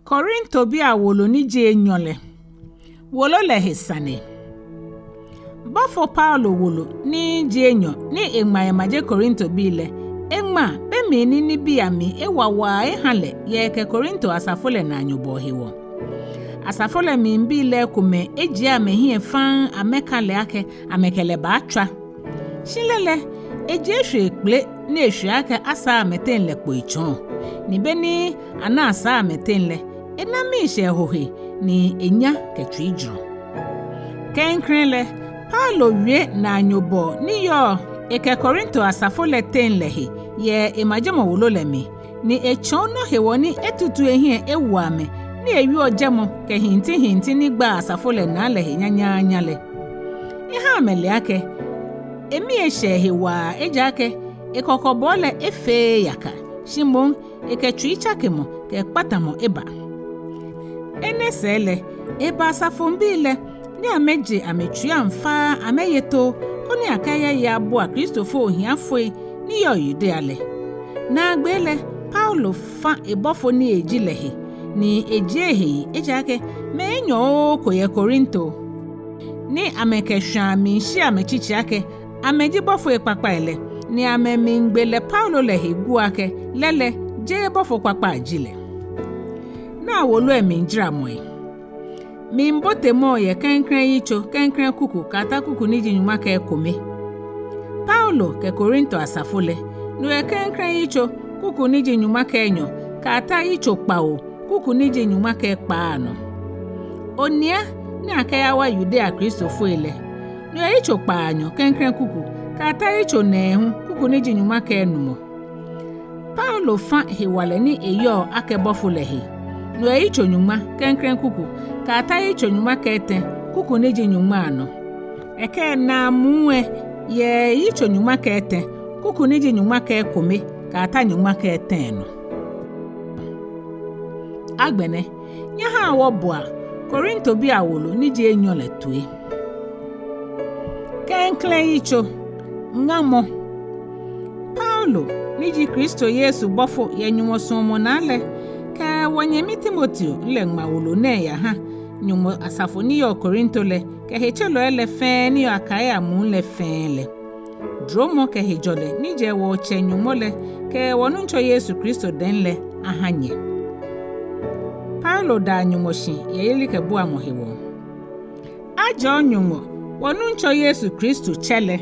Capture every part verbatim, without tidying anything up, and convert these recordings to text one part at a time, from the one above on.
Korintobii awolo ni ji enyɔ lɛ. Wolo lɛ he sane. Bɔfo Paulo wolo ni ji enyɔ ni eŋma emaje Korintobii lɛ, eŋma be mli ni nibii amli ewa waa eha lɛ yɛ ekɛ Korinto asafo lɛ naanyobɔɔ hewɔ. Asafo lɛ mli bii lɛ ekomɛi ejie amɛhiɛ faŋŋ amɛka lɛ akɛ amɛkɛ lɛ baatswa. Shi lɛ lɛ, ejie eshwie ekpele ni eshwe akɛ asaa amɛteŋ lɛ kpo etsɔɔ. Ni be ni ana asaa amɛteŋ lɛ, ena miishɛɛ ho he ni enya kɛ tsuijurɔ. Klɛŋklɛŋ lɛ, Paulo wie naanyobɔɔ ni yɔɔ ekɛ Korinto asafo lɛ teŋ lɛ he yɛ emajemɔ wolo lɛ mli, ni etsɔɔ nɔ hewɔ ni etutu ehiɛ ewo amɛ, ni ewieɔ jɛmɔ kɛ hintihinti ni gbaa asafo lɛ naa lɛ he nyanyaanya lɛ. Eha amɛle akɛ emii eshɛ ehe waa, ejaakɛ ekɔkɔbɔɔ lɛ efeee yaka, shi moŋ ekɛ tsuitsakemɔ kɛ kpatamɔ eba. Enɛ sɛɛ lɛ, eba asafoŋbii lɛ ni amɛje amɛtsuiiaŋ faaa amɛye too, koni akɛya abua Kristofoi ohiafoi ni yɔɔ Yudea lɛ. Naagbee lɛ, Paulo fa ebɔfo ni eji lɛ he, ni ejie ehe yi, ejaakɛ mɛi enyɔɔɔ ko yɛ Korinto. Ni amɛkɛ shwãa miishi amɛtsitsi akɛ amɛji bɔfoi kpakpai lɛ, ni amɛmiigbe lɛ Paulo lɛ he guɔ akɛ lɛ lɛ jeee bɔfo kpakpa ji lɛ. Naa wolo lɛ mlijaramɔi. Mlibotemɔ yɛ klɛŋklɛŋ yitso, klɛŋklɛŋ kuku kɛyata kuku ni ji nyɔŋma kɛ ekome. Paulo kɛ Korinto asafo lɛ, no yɛ klɛŋklɛŋ yitso, kuku ni ji nyɔŋma kɛ enyɔ kɛyata yitso kpawo, kuku ni ji nyɔŋma kɛ ekpaa nɔ. Onia ni akɛyawa Yudea Kristofoi lɛ, no yɛ yitso kpaanyɔ, klɛŋklɛŋ kuku kɛyata yitso nɛɛhu, kuku ni ji nyɔŋma kɛ enumɔ. Paulo fa hewalɛ ni eyɔɔ akɛ bɔfo lɛ he, no yɛ yitso nyɔŋma, klɛŋklɛŋ kuku kɛyata yitso nyɔŋma kɛ etɛ, kuku ni ji nyɔŋma nɔ. Ekɛ naamuu lɛ yɛ yitso nyɔŋma kɛ etɛ, kuku ni ji nyɔŋma kɛ ekome kɛyata nyɔŋma kɛ etɛ nɔ. Agbɛnɛ, nyɛhaa wɔboa Korintobii awolo ni ji enyɔ lɛ toi. Klɛŋklɛŋ yitso. Ŋamɔ. Paulo, ni ji Kristo Yesu bɔfo yɛ Nyɔŋmɔ suɔmɔ naa lɛ, kɛ wɔnyɛmi Timoteo lɛ ŋma wolo nɛɛ yaha Nyɔŋmɔ asafo ni yɔɔ Korinto lɛ, kɛ hetselɔi lɛ fɛɛ ni yɔɔ Akaia muu lɛ fɛɛ lɛ. Duromɔ kɛ hejɔlɛ ni jɛ wɔTsɛ Nyɔŋmɔ lɛ kɛ wɔ Nuŋtsɔ Yesu Kristo dɛŋ lɛ aha nyɛ. Paulo daa Nyɔŋmɔ shi yɛ yelikɛbuamɔ hewɔ. Ajɔɔ Nyɔŋmɔ, wɔ Nuŋtsɔ Yesu Kristo Tsɛ lɛ,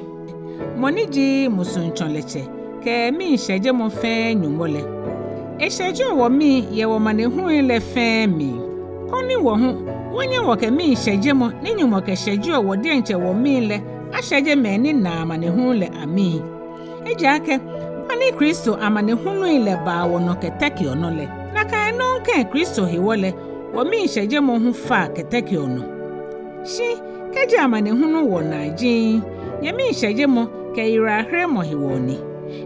mɔ ni ji musuŋtsɔlɛtsɛ kɛ miishɛjemɔ fɛɛ Nyɔŋmɔ lɛ. Eshɛjeɔ wɔmii yɛ wɔmanehului lɛ fɛɛ mli, koni wɔ hu wɔnyɛ wɔkɛ miishɛjemɔ ni Nyɔŋmɔ kɛshɛjeɔ wɔ diɛŋtsɛ wɔmii lɛ ashɛje mɛi ni naa amanehulu lɛ amii. Ejaakɛ bɔ ni Kristo amanehului lɛ baa wɔnɔ kɛtɛkeɔ nɔ lɛ, nakai nɔŋŋ kɛ Kristo hewɔ lɛ wɔmiishɛjemɔ hu faa kɛtɛkeɔ nɔ. Shi kɛji amanehulu wɔnaa jiŋŋ, nyɛmiishɛjemɔ kɛ yiwalaheremɔ hewɔ ni.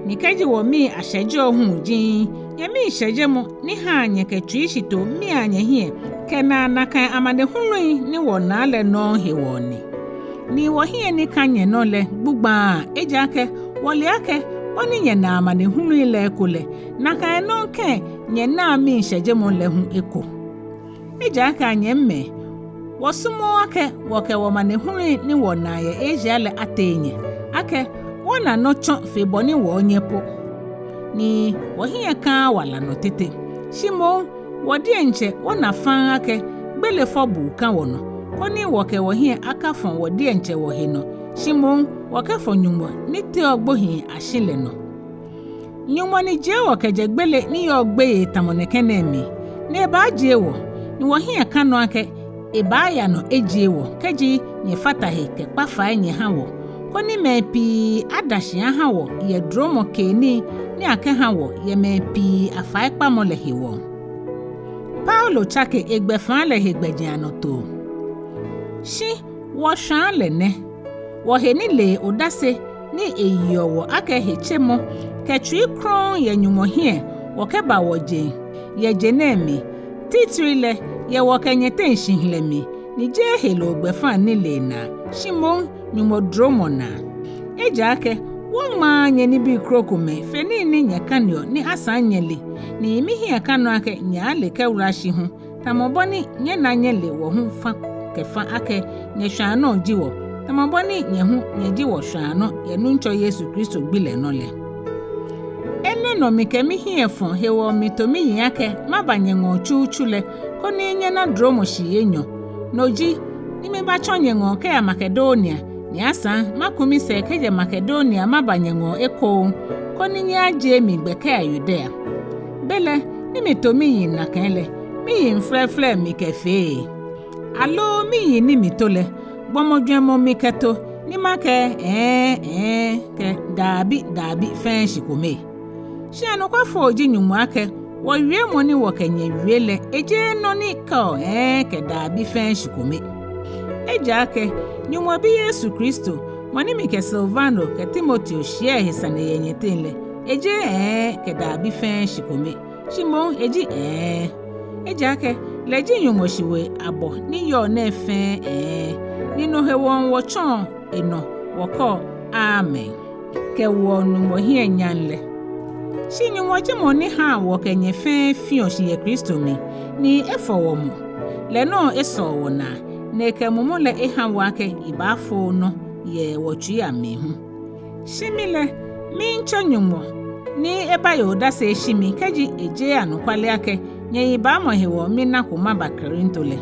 Ni kɛji wɔmii ashɛjeɔ hu jiŋŋ, nyɛmiishɛjemɔ ni haa nyɛkɛ tsuishitoo miaa nyɛhiɛ kɛnaa nakai amanehului ni wɔnaa lɛ nɔŋŋ hewɔ ni. Ni wɔhiɛ ni ka nyɛnɔ lɛ gbugbãaa, ejaakɛ wɔle akɛ bɔ ni nyɛnaa amanehului lɛ eko lɛ, nakai nɔŋŋ kɛ nyɛnaa miishɛjemɔ lɛ hu eko. Ejaakɛ, anyɛmimɛi, wɔsumɔɔɔ akɛ wɔkɛ wɔmanehului ni wɔnaa yɛ Asia lɛ atee nyɛ, akɛ wɔna nɔ tsɔ fe bɔ ni wɔɔnyɛ po. Ni wɔhiɛ kãaa wala nɔ tete. Shi moŋ wɔ diɛŋtsɛ wɔna faŋŋ akɛ gbele fɔbuu kã wɔnɔ, koni wɔkɛ wɔhiɛ akafɔ̃ wɔ diɛŋtsɛ wɔhe nɔ, shi moŋ wɔkɛfɔ̃ Nyɔŋmɔ ni teeɔ gbohii ashi lɛ nɔ. Nyɔŋmɔ ni jie wɔ kɛjɛ gbele ni yɔɔ gbeyei tamɔ nɛkɛ nɛɛ mli, ni ebaajie wɔ, ni wɔhiɛ kã nɔ akɛ ebaaya nɔ ejie wɔ, kɛji nyɛfata he kɛkpa fai nyɛha wɔ, koni mɛi pii ada shi aha wɔ yɛ duromɔ keenii ni akɛha wɔ yɛ mɛi pii afaikpamɔ lɛ hewɔ. Paulo tsake egbɛfaa lɛ he gbɛjianɔtoo. Shi wɔshwãa lɛ nɛ: wɔhenilee odase ni eyeɔ wɔ akɛ hetsemɔ kɛ tsui krɔŋŋ yɛ Nyɔŋmɔ hiɛ wɔkɛba wɔjeŋ yɛ je nɛɛ mli, titri lɛ yɛ wɔkɛ nyɛteŋ shihilɛ mli, ni jeee heloo gbɛfaŋ nilee naa, shi moŋ Nyɔŋmɔ duromɔ naa. Ejaakɛ wɔŋmaaa nyɛ nibii krokomɛi fe nii ni nyɛkaneɔ ni asaŋ nyɛle, ni mihiɛ kã nɔ akɛ nyɛaale kɛwula shi hu, tamɔ bɔ ni nyɛna nyɛle wɔ hu fã kɛ fã akɛ nyɛshwãanɔ ji wɔ, tamɔ bɔ ni nyɛ hu nyɛji wɔshwãanɔ yɛ Nuŋtsɔ Yesu Kristo gbi lɛ nɔ lɛ. Enɛ nɔ mikɛ mihiɛ fɔ̃ hewɔ mito miyiŋ akɛ maba nyɛŋɔɔ tsutsu lɛ, koni nyɛna dromɔ shii enyɔ. No ji, ni mibatsɔ nyɛŋɔɔ kɛya Makedonia, ni asaŋ maku misɛɛ kɛjɛ Makedonia maba nyɛŋɔɔ ekoŋŋ, koni nyɛyajie mi gbɛ kɛya Yudea. Belɛ, ni mito miyiŋ nakai lɛ, miyiŋ flɛflɛ mikɛfee? Aloo miyiŋ ni mito lɛ, gbɔmɔ jwɛŋmɔ mikɛto, ni makɛɛ ɛɛ, ɛɛ, kɛ daabi, daabi fɛɛ shi kome? Shi anɔkwafo ji Nyɔŋmɔ akɛ, wɔwiemɔ ni wɔkɛ nyɛ wie lɛ, ejeee nɔ ni kɛɔ ɛɛ kɛ daabi fɛɛ shi kome. Ejaakɛ Nyɔŋmɔ Bi Yesu Kristo, mɔ ni mikɛ Silvano kɛ Timoteo shiɛ ehe sane yɛ nyɛteŋ lɛ, ejeee ɛɛ kɛ daabi fɛɛ shi kome, shi moŋ eji ɛɛ. Ejaakɛ lɛ ji Nyɔŋmɔ shiwoi abɔ ni yɔɔ nɛɛ fɛɛ ɛɛ, ni no hewɔ wɔtsɔɔ enɔ wɔkɛɔ amen kɛwoɔ Nyɔŋmɔ hiɛ nyam lɛ. Shi Nyɔŋmɔ ji mɔ ni haa wɔkɛ nyɛ fɛɛ fiɔ shi yɛ Kristo mli, ni efɔ wɔ mu. Lɛ nɔŋŋ esɔo wɔnaa, ni ekɛ mumɔ lɛ eha wɔ akɛ yibaafoo nɔ yɛ wɔtsuii amli hu. Shi mi lɛ, miitsɛ Nyɔŋmɔ ni ebaye odase eshi mi kɛji ejeee anɔkwale akɛ nyɛyibaamɔ hewɔ minako maba Korinto lɛ.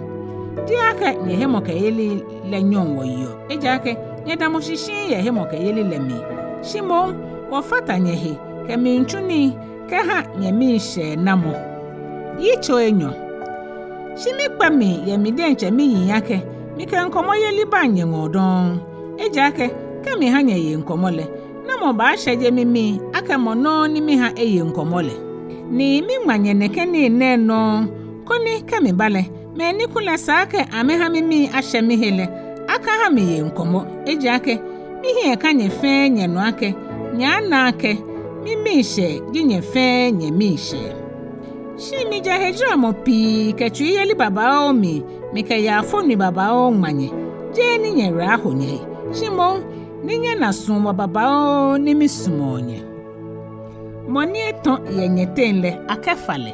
Jeee akɛ nyɛhemɔkɛyeli lɛ nyɔŋ wɔyeɔ, ejaakɛ nyɛdamɔ shi shiŋŋ yɛ hemɔkɛyeli lɛ mli. Shi moŋ wɔfata nyɛhe kɛ mlitsu nii kɛha nyɛmiishɛɛnamɔ. Yitso enyɔ. Shi mikpɛ mli yɛ mi diɛŋtsɛ miyiŋ akɛ mikɛ ŋkɔmɔyeli baŋ nyɛŋɔɔ dɔŋŋ. Ejaakɛ kɛ miha nyɛye ŋkɔmɔ lɛ, namɔ baashɛje mimii akɛ mɔ nɔŋŋ ni miha eye ŋkɔmɔ lɛ? Ni miŋma nyɛ nɛkɛ nii nɛɛ nɔŋŋ, koni kɛ miba lɛ, mɛi ni kulɛ sa akɛ amɛha mimii ashɛ mihe lɛ, akaha miye ŋkɔmɔ. Ejaakɛ mihiɛ ka nyɛ fɛɛ nyɛnɔ akɛ nyɛaana akɛ mimiishɛɛ ji nyɛ fɛɛ nyɛmiishɛɛ. Shi mijɛ hejaramɔ pii kɛ tsuiyeli babaoo mli, mikɛ yaafonui babaoo ŋma nyɛ, jeee ni nyɛwerɛ aho nyɛhe, shi moŋ ni nyɛna suɔmɔ babaoo ni misumɔɔ nyɛ. Mɔ ni etɔ yɛ nyɛteŋ lɛ, akɛfa lɛ.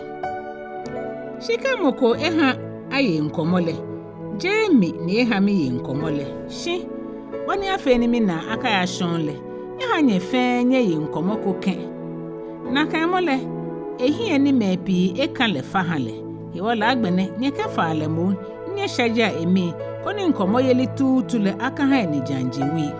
Shi kɛ mɔ ko eha aye ŋkɔmɔ lɛ, jeee mi ni eha miye ŋkɔmɔ lɛ, shi bɔ ni afee ni minaa akaya shɔŋŋ lɛ, eha nyɛ fɛɛ nyɛye ŋkɔmɔ ko kɛ̃. Nakai mɔ lɛ, ehiɛ ni mɛi pii eka lɛ fa ha lɛ, hewɔ lɛ agbɛnɛ nyɛkɛfaa lɛ moŋ, ni nyɛshɛjea emii, koni ŋkɔmɔyeli tuutu lɛ akaha enijiaŋ je wui.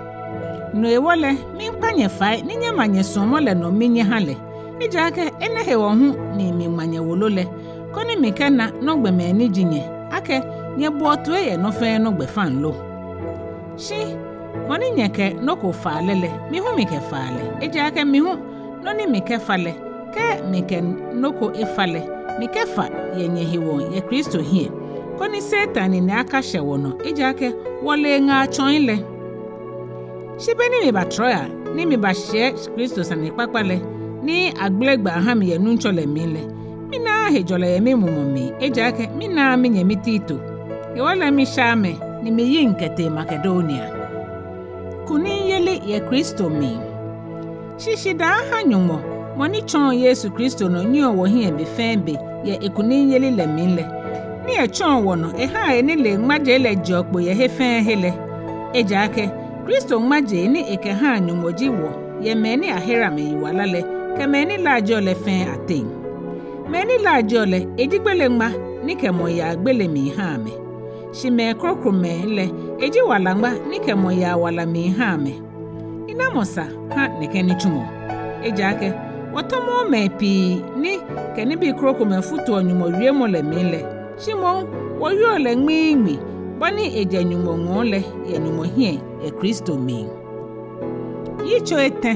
No hewɔ lɛ, miikpa nyɛ fai ni nyɛma nyɛsuɔmɔ lɛ nɔ mi nyɛha lɛ. Ejaakɛ enɛ hewɔ hu ni miŋma nyɛ wolo lɛ, koni mikɛna nɔ gbɔmɛi ni ji nyɛ, akɛ nyɛboɔ toi yɛ nɔ fɛɛ nɔ gbɛfaŋ lo. Shi mɔ ni nyɛkɛ nɔ ko faa lɛ lɛ, mi hu mikɛfaa lɛ. Ejaakɛ mi hu, nɔ ni mikɛfa lɛ, kɛ mikɛ nɔ ko efa lɛ, mikɛfa yɛ nyɛhewɔ yɛ Kristo hiɛ, koni Satan nine akashɛ wɔnɔ, ejaakɛ wɔle eŋaatsɔi lɛ. Shi be ni miba Troia, ni mibashiɛ Kristo sanekpakpa lɛ, ni agbele gbɛ aha mi yɛ Nuŋtsɔ lɛ mli lɛ, minaaa hejɔlɛ yɛ mimumɔ mli, ejaakɛ minaaa minyɛmi Tito. Hewɔ lɛ misha amɛ, ni miyiŋ kɛtee Makedonia. Kunimyeli yɛ Kristo mli. Shi shidaa aha Nyɔŋmɔ, mɔ ni tsɔɔ Yesu Kristo nɔ nyiɛɔ wɔhiɛ be fɛɛ be yɛ ekunimyeli lɛ mli lɛ, ni etsɔɔ wɔnɔ ehaa enilee ŋmajee lɛ jeɔ kpo yɛ he fɛɛ he lɛ. Ejaakɛ Kristo ŋmajee ni ekɛhaa Nyɔŋmɔ ji wɔ yɛ mɛi ni ahere amɛyiwala lɛ kɛ mɛi ni laajeɔ lɛ fɛɛ ateŋ. Mɛi ni laajeɔ lɛ, eji gbele ŋma ni kɛ mɔ yaa gbele mli haa amɛ. Shi mɛi krokomɛi lɛ, eji wala ŋma ni kɛ mɔ yaa wala mli haa amɛ. Ni namɔ sa ha nɛkɛ nitsumɔ? Ejaakɛ wɔtɔmɔɔɔ mɛi pii ni kɛ nibii krokomɛi futuɔ Nyɔŋmɔ wiemɔ lɛ mli lɛ, shi moŋ wɔwieɔ lɛ ŋmiiŋmi, bɔ ni ejɛ Nyɔŋmɔ ŋɔɔ lɛ yɛ Nyɔŋmɔ hiɛ yɛ Kristo mli. Yitso etɛ.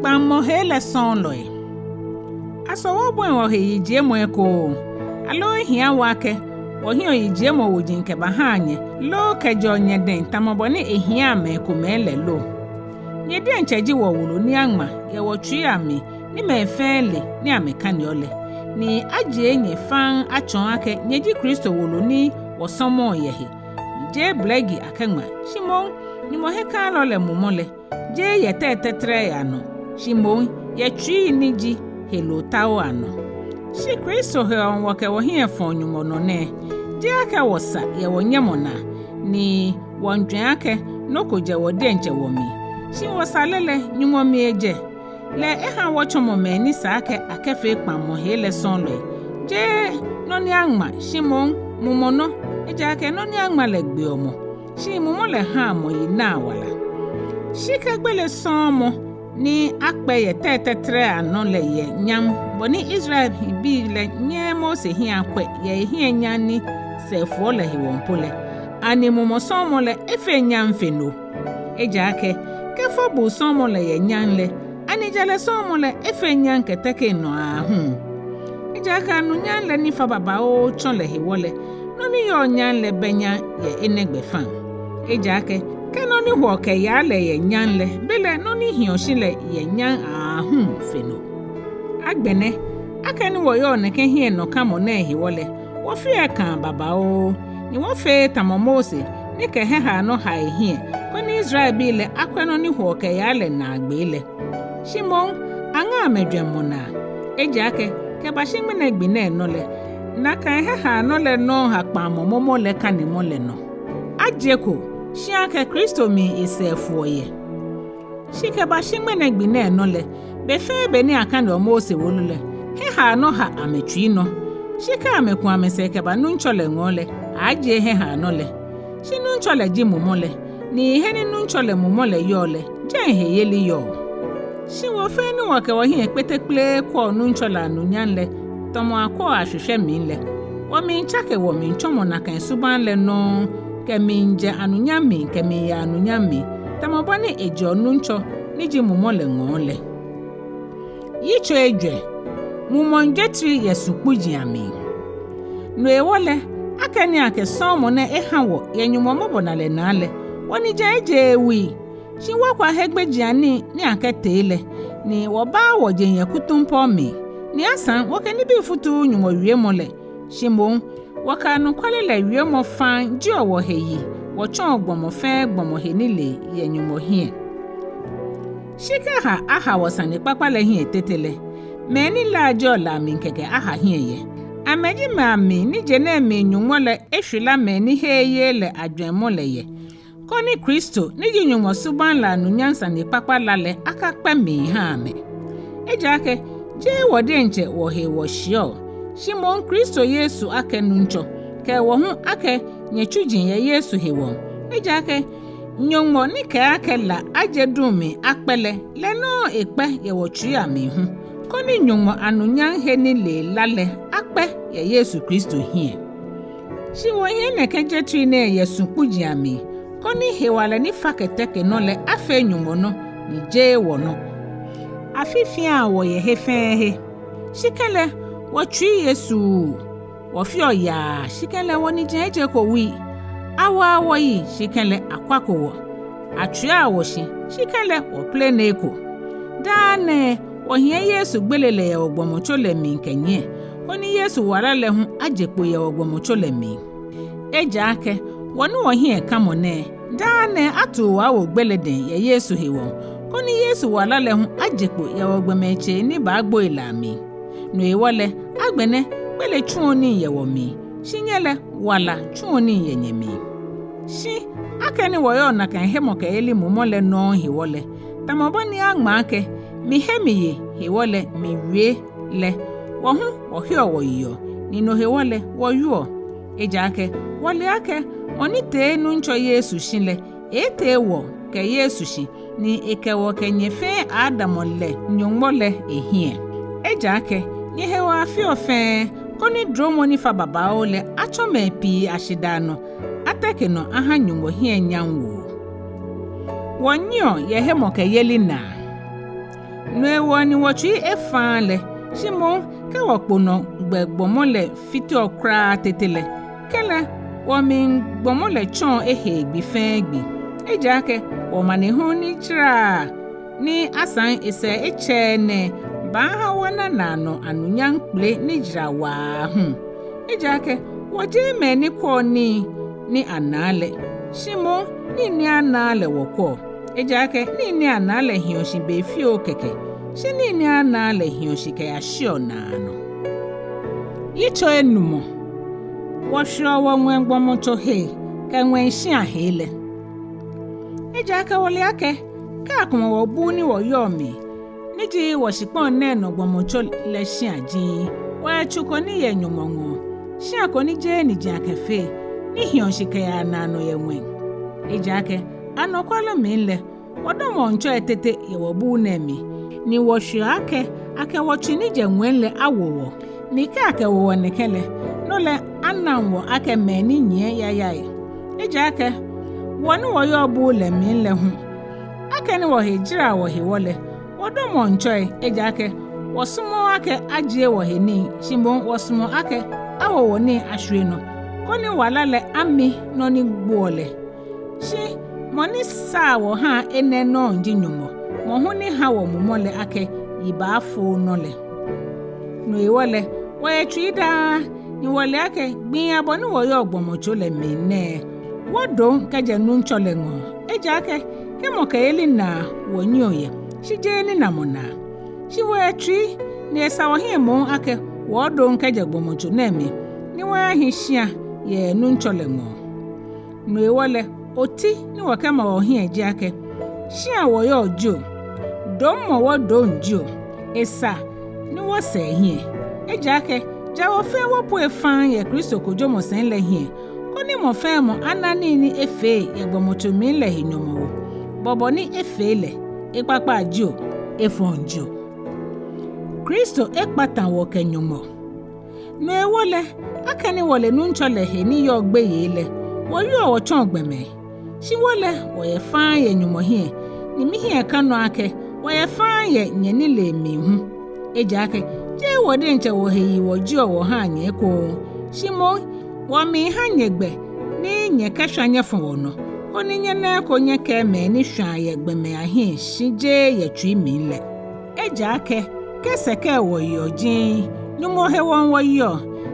Kpaŋmɔ hee lɛ sɔɔlɔi. Aso wɔbɔi wɔhe yijiemɔ ekoŋŋ? Aloo ehia wɔ akɛ wɔhiɛɔ yijiemɔ woji kɛbahaa nyɛ, loo kɛjɛɔ nyɛdɛŋ tamɔ bɔ ni ehiaa mɛi komɛi lɛ lo? Nyɛ diɛŋtsɛ ji wɔwolo ni aŋma yɛ wɔtsuii amli, ni mɛi fɛɛ le ni amɛkaneɔ lɛ. Ni ajie nyɛ faŋŋ atsɔɔ akɛ nyɛji Kristo wolo ni wɔsɔmɔɔ yɛ he. Jeee blɛgi akɛŋma, shi moŋ Nyɔŋmɔ hiɛkãalɔ lɛ mumɔ lɛ, jeee yɛ tɛi tɛtɛrɛi anɔ, shi moŋ yɛ tsuii ni ji heloo taoi anɔ. Shi Kristo hewɔ wɔkɛ wɔhiɛ fɔ̃ɔ Nyɔŋmɔ nɔ nɛɛ, jeee akɛ wɔsa yɛ wɔnyɛmɔ naa, ni wɔmiijwɛŋ akɛ nɔ ko jɛ wɔ diɛŋtsɛ wɔmli. Shi wɔsane lɛ, Nyɔŋmɔ mli ejɛ. Lɛ eha wɔtsɔmɔ mɛi ni sa akɛ akɛfee kpaŋmɔ hee lɛ sɔɔlɔi, jeee nɔ ni aŋma, shi moŋ mumɔ nɔ, ejaakɛ nɔ ni aŋma lɛ gbeɔ mɔ, shi mumɔ lɛ haa mɔ yi naa wala. Shi kɛ gbele sɔɔmɔ ni akpɛ yɛ tɛi tɛtɛrɛ anɔ lɛ yɛ nyam, bɔ ni Israelbii lɛ nyɛɛɛ Mose hiɛ akwɛ yɛ ehiɛ nyam ni sɛɛ foɔ lɛ hewɔ po lɛ, ani mumɔ sɔɔmɔ lɛ efeŋ nyam fe no? Ejaakɛ kɛ fɔbuu sɔɔmɔ lɛ yɛ nyam lɛ, ani jalɛ sɔɔmɔ lɛ efeŋ nyam kɛtekeŋ nɔ aahu? Ejaakɛ anunyam lɛ ni fa babaoo tsɔ lɛ hewɔ lɛ, nɔ ni yɔɔ nyam lɛ bɛ nyam yɛ enɛ gbɛfaŋ. Ejaakɛ kɛ nɔ ni hoɔ kɛyaa lɛ yɛ nyam lɛ, belɛ nɔ ni hiɔ shi lɛ yɛ nyam aahu fe no. Agbɛnɛ, akɛni wɔyɔɔ nɛkɛ hiɛnɔkamɔ nɛɛ hewɔ lɛ, wɔfeɔ ekãa babaoo, ni wɔfeee tamɔ Mose ni kɛ hiɛhaanɔ ha ehiɛ, koni Israelbii lɛ akwɛ nɔ ni hoɔ kɛyaa lɛ naagbee lɛ. Shi moŋ, aŋa amɛjwɛŋmɔ naa. Ejaakɛ kɛbashi ŋmɛnɛ gbi nɛɛ nɔ lɛ, nakai hiɛhaanɔ lɛ nɔŋŋ ha kpaŋmɔ momo lɛ kanemɔ lɛ nɔ. Ajieko, shi akɛ Kristo mli esɛɛ foɔ yɛ. Shi kɛbashi ŋmɛnɛ gbi nɛɛ nɔ lɛ, be fɛɛ be ni akaneɔ Mose wolo lɛ, hiɛhaanɔ ha amɛtsui nɔ. Shi kɛ amɛku amɛsɛɛ kɛba Nuŋtsɔ lɛ ŋɔɔ lɛ, aaajie hiɛhaanɔ lɛ. Shi Nuŋtsɔ lɛ ji Mumɔ lɛ, ni he ni Nuŋtsɔ lɛ Mumɔ lɛ yɔɔ lɛ, jɛi heyeli yɔɔ. Shi wɔ fɛɛ ni wɔkɛ wɔhiɛ kpetekplee kwɛɔ Nuŋtsɔ lɛ anunyam lɛ, tamɔ akwɛɔ ashwishwɛ mli lɛ, wɔmiitsake wɔmiitsɔmɔ nakai subaŋ lɛ nɔŋŋ kɛmiijɛ anunyam mli kɛmiiya anunyam mli, tamɔ bɔ ni ejɛɔ Nuŋtsɔ ni ji Mumɔ lɛ ŋɔɔ lɛ. Yitso ejwɛ. Mumɔŋ jwetri yɛ su kpuji amli. No hewɔ lɛ, akɛni akɛ sɔɔmɔ nɛɛ eha wɔ yɛ Nyɔŋmɔ mɔbɔnalɛ naa lɛ, wɔnijiaŋ ejeee wui, shi wɔkwa hiɛgbejianii ni akɛtee lɛ, ni wɔbaaa wɔjeŋ yɛ kutumpɔɔ mli, ni asaŋ wɔkɛ nibii futuuu Nyɔŋmɔ wiemɔ lɛ, shi moŋ wɔkɛ anɔkwale lɛ wiemɔ faŋŋ jieɔ wɔhe yi wɔtsɔɔ gbɔmɔ fɛɛ gbɔmɔ henilee yɛ Nyɔŋmɔ hiɛ. Shi kɛ ha aha wɔsanekpakpa lɛ hiɛ tete lɛ, mɛi ni laajeɔ lɛ amli kɛkɛ aha hiɛ yɛ. Amɛji mɛi amli ni je nɛɛ mli Nyɔŋmɔ lɛ eshwila mɛi ni heee yeee lɛ ajwɛŋmɔ lɛ yɛ, koni Kristo ni ji Nyɔŋmɔ subaŋ lɛ anunyam sanekpakpa la lɛ akakpɛ mli aha amɛ. Ejaakɛ jeee wɔ diɛŋtsɛ wɔhe wɔshiɛɔ, shi moŋ Kristo Yesu akɛ Nuŋtsɔ, kɛ wɔ hu akɛ nyɛtsuji yɛ Yesu hewɔ. Ejaakɛ Nyɔŋmɔ ni kɛɛ akɛ la ajɛ duŋ mli akpɛ lɛ, lɛ nɔŋŋ ekpɛ yɛ wɔtsuii amli hu, koni Nyɔŋmɔ anunyam henilee la lɛ akpɛ yɛ Yesu Kristo hiɛ. Shi wɔhiɛ nɛkɛ jwetri nɛɛ yɛ su kpuji amli, koni hewalɛ ni fa kɛteke nɔ lɛ afee Nyɔŋmɔ nɔ, ni jeee wɔnɔ. Afifiaa wɔ yɛ he fɛɛ he. Shi kɛlɛ, wɔtsui esuu. Wɔfeɔ yaa, shi kɛlɛ wɔnijiaŋ ejeeko wui. Awoɔ wɔ yi, shi kɛlɛ akwako wɔ. Atswiaa wɔ shi, shi kɛlɛ wɔplenee eko. Daa nɛɛ wɔhiɛ Yesu gbele lɛ yɛ wɔgbɔmɔtso lɛ mli kɛnyiɛ, koni Yesu wala lɛ hu aje kpo yɛ wɔgbɔmɔtso lɛ mli. Ejaakɛ wɔ ni wɔhiɛ kamɔ nɛɛ, daa nɛɛ atuu wɔ awo gbele dɛŋ yɛ Yesu hewɔ, koni Yesu wala lɛ hu aje kpo yɛ wɔgbɔmɔtsei ni baagboi lɛ amli. No hewɔ lɛ, agbɛnɛ gbele tsuɔ nii yɛ wɔmli, shi nyɛ lɛ wala tsuɔ nii yɛ nyɛmli. Shi akɛni wɔyɔɔ nakai hemɔkɛyeli mumɔ lɛ nɔŋŋ hewɔ lɛ, tamɔ bɔ ni aŋma akɛ, mihe miye hewɔ lɛ miwie lɛ, wɔ hu wɔheɔ wɔyeɔ, ni no hewɔ lɛ wɔwieɔ. Ejaakɛ wɔle akɛ mɔ ni tee Nuŋtsɔ Yesu shi lɛ, eetee wɔ kɛ Yesu shi, ni ekɛ wɔ kɛ nyɛ fɛɛ aadamɔ lɛ Nyɔŋmɔ lɛ ehiɛ. Ejaakɛ nyɛhewɔ afeɔ fɛɛ, koni duromɔ ni fa babaoo lɛ atsɔ mɛi pii ashidaa nɔ, ateke nɔ aha Nyɔŋmɔ hiɛnyamwoo. Wɔnyiɛɔ yɛ hemɔkɛyeli naa. No hewɔ ni wɔtsui efaaa lɛ, shi moŋ kɛ wɔkponɔgbɛ gbɔmɔ lɛ fiteɔ kwraa tete lɛ, kɛlɛ wɔmli gbɔmɔ lɛ tsɔɔ ehee gbi fɛɛ gbi. Ejaakɛ wɔmanehulu ni jaraa ni asaŋ esɛɛ etsɛɛɛ nɛɛ baaha wɔna naanɔ anunyam kpele ni jara wa aahu. Ejaakɛ wɔjeee mɛi ni kwɛɔ nii ni anaa lɛ, shi moŋ nii ni anaaa lɛ wɔkwɛɔ. Ejaakɛ nii ni anaa lɛ hiɔ shi be fioo kɛkɛ, shi nii ni anaaa lɛ hiɔ shi kɛyashiɔ naanɔ. Yitso enumɔ. Wɔshweɔ wɔŋwɛi gbɔmɔtso hee kɛ ŋwɛi shia hee lɛ. Ejaakɛ wɔle akɛ, kɛ akumɔ wɔbuu ni wɔyɔɔ mli, ni ji wɔshikpɔŋ nɛɛ nɔ gbɔmɔtso lɛ shia jiŋŋ, wɔyɛ tsu ko ni yɛ Nyɔŋmɔ ŋɔɔ, shia ko ni jeee niji akɛfee, ni hiɔ shi kɛyaa naanɔ yɛ ŋwɛi. Ejaakɛ anɔkwale mli lɛ, wɔdɔmɔɔ ŋtsɔi tete yɛ wɔbuu nɛɛ mli, ni wɔshweɔ akɛ akɛ wɔtsui ni jɛ ŋwɛi lɛ awo wɔ, ni kɛ akɛwo wɔ nɛkɛ lɛ, no lɛ anaŋ wɔ akɛ mɛi ni nyiɛ yayai. Ejaakɛ wɔ ni wɔyɔɔ buu lɛ mli lɛ hu, akɛni wɔhe jara wɔ hewɔ lɛ, wɔdɔmɔɔ ŋtsɔi, ejaakɛ wɔsumɔɔɔ akɛ ajie wɔhe nii, shi moŋ wɔsumɔɔ akɛ awo wɔ nii ashwie nɔ, koni wala lɛ ami nɔ ni gboɔ lɛ. Shi mɔ ni saa wɔ haa enɛ nɔŋŋ ji Nyɔŋmɔ, mɔ hu ni ha wɔ Mumɔ lɛ akɛ yibaafoo nɔ lɛ. No hewɔ lɛ, wɔyɛ tsui daa, ni wɔle akɛ gbii abɔ ni wɔyɔɔ gbɔmɔtso lɛ mli nɛɛ, wɔdɔŋ kɛjɛ Nuŋtsɔ lɛ ŋɔɔ. Ejaakɛ hemɔkɛyeli naa wɔnyiɛɔ yɛ, shi jeee ninamɔ naa. Shi wɔyɛ tsui, ni esa wɔhiɛ moŋ akɛ wɔɔdɔŋ kɛjɛ gbɔmɔtso nɛɛ mli, ni wɔyahi shia yɛ Nuŋtsɔ lɛ ŋɔɔ. No hewɔ lɛ, oti ni wɔkɛma wɔhiɛ ji akɛ, shia wɔyɔɔ jio, dommɔ wɔdoŋ jio, esa ni wɔsa ehiɛ. Ejaakɛ ja wɔ fɛɛ wɔpue faŋŋ yɛ Kristo kojomɔ sɛi lɛ hiɛ, koni mɔ fɛɛ mɔ ana nii ni efee yɛ gbɔmɔtso mli lɛ he nyɔmɔwoo, bɔbɔ ni efee lɛ, ekpakpa jio, efɔŋ jio. Kristo ekpata wɔ kɛ Nyɔŋmɔ. No hewɔ lɛ, akɛni wɔle Nuŋtsɔ lɛ he ni yɔɔ gbeyei lɛ, wɔwieɔ wɔtsɔɔ gbɔmɛi. Shi wɔ lɛ, wɔyɛ faŋŋ yɛ Nyɔŋmɔ hiɛ, ni mihiɛ ka nɔ akɛ wɔyɛ faŋŋ yɛ nyɛnilee mli hu. Ejaakɛ jeee wɔ diɛŋtsɛ wɔhe yi wɔjieɔ wɔhaa nyɛ ekoŋŋ, shi moŋ wɔmiiha nyɛ gbɛ ni nyɛkɛshwa nyɛfɔ wɔnɔ, koni nyɛna eko nyɛkɛɛ mɛi ni shwaa yɛ gbɔmɛi ahiɛ shi jeee yɛ tsui mli lɛ. Ejaakɛ kɛ sɛkɛ wɔyeɔ jiŋŋ, Nyɔŋmɔ hewɔ wɔyeɔ,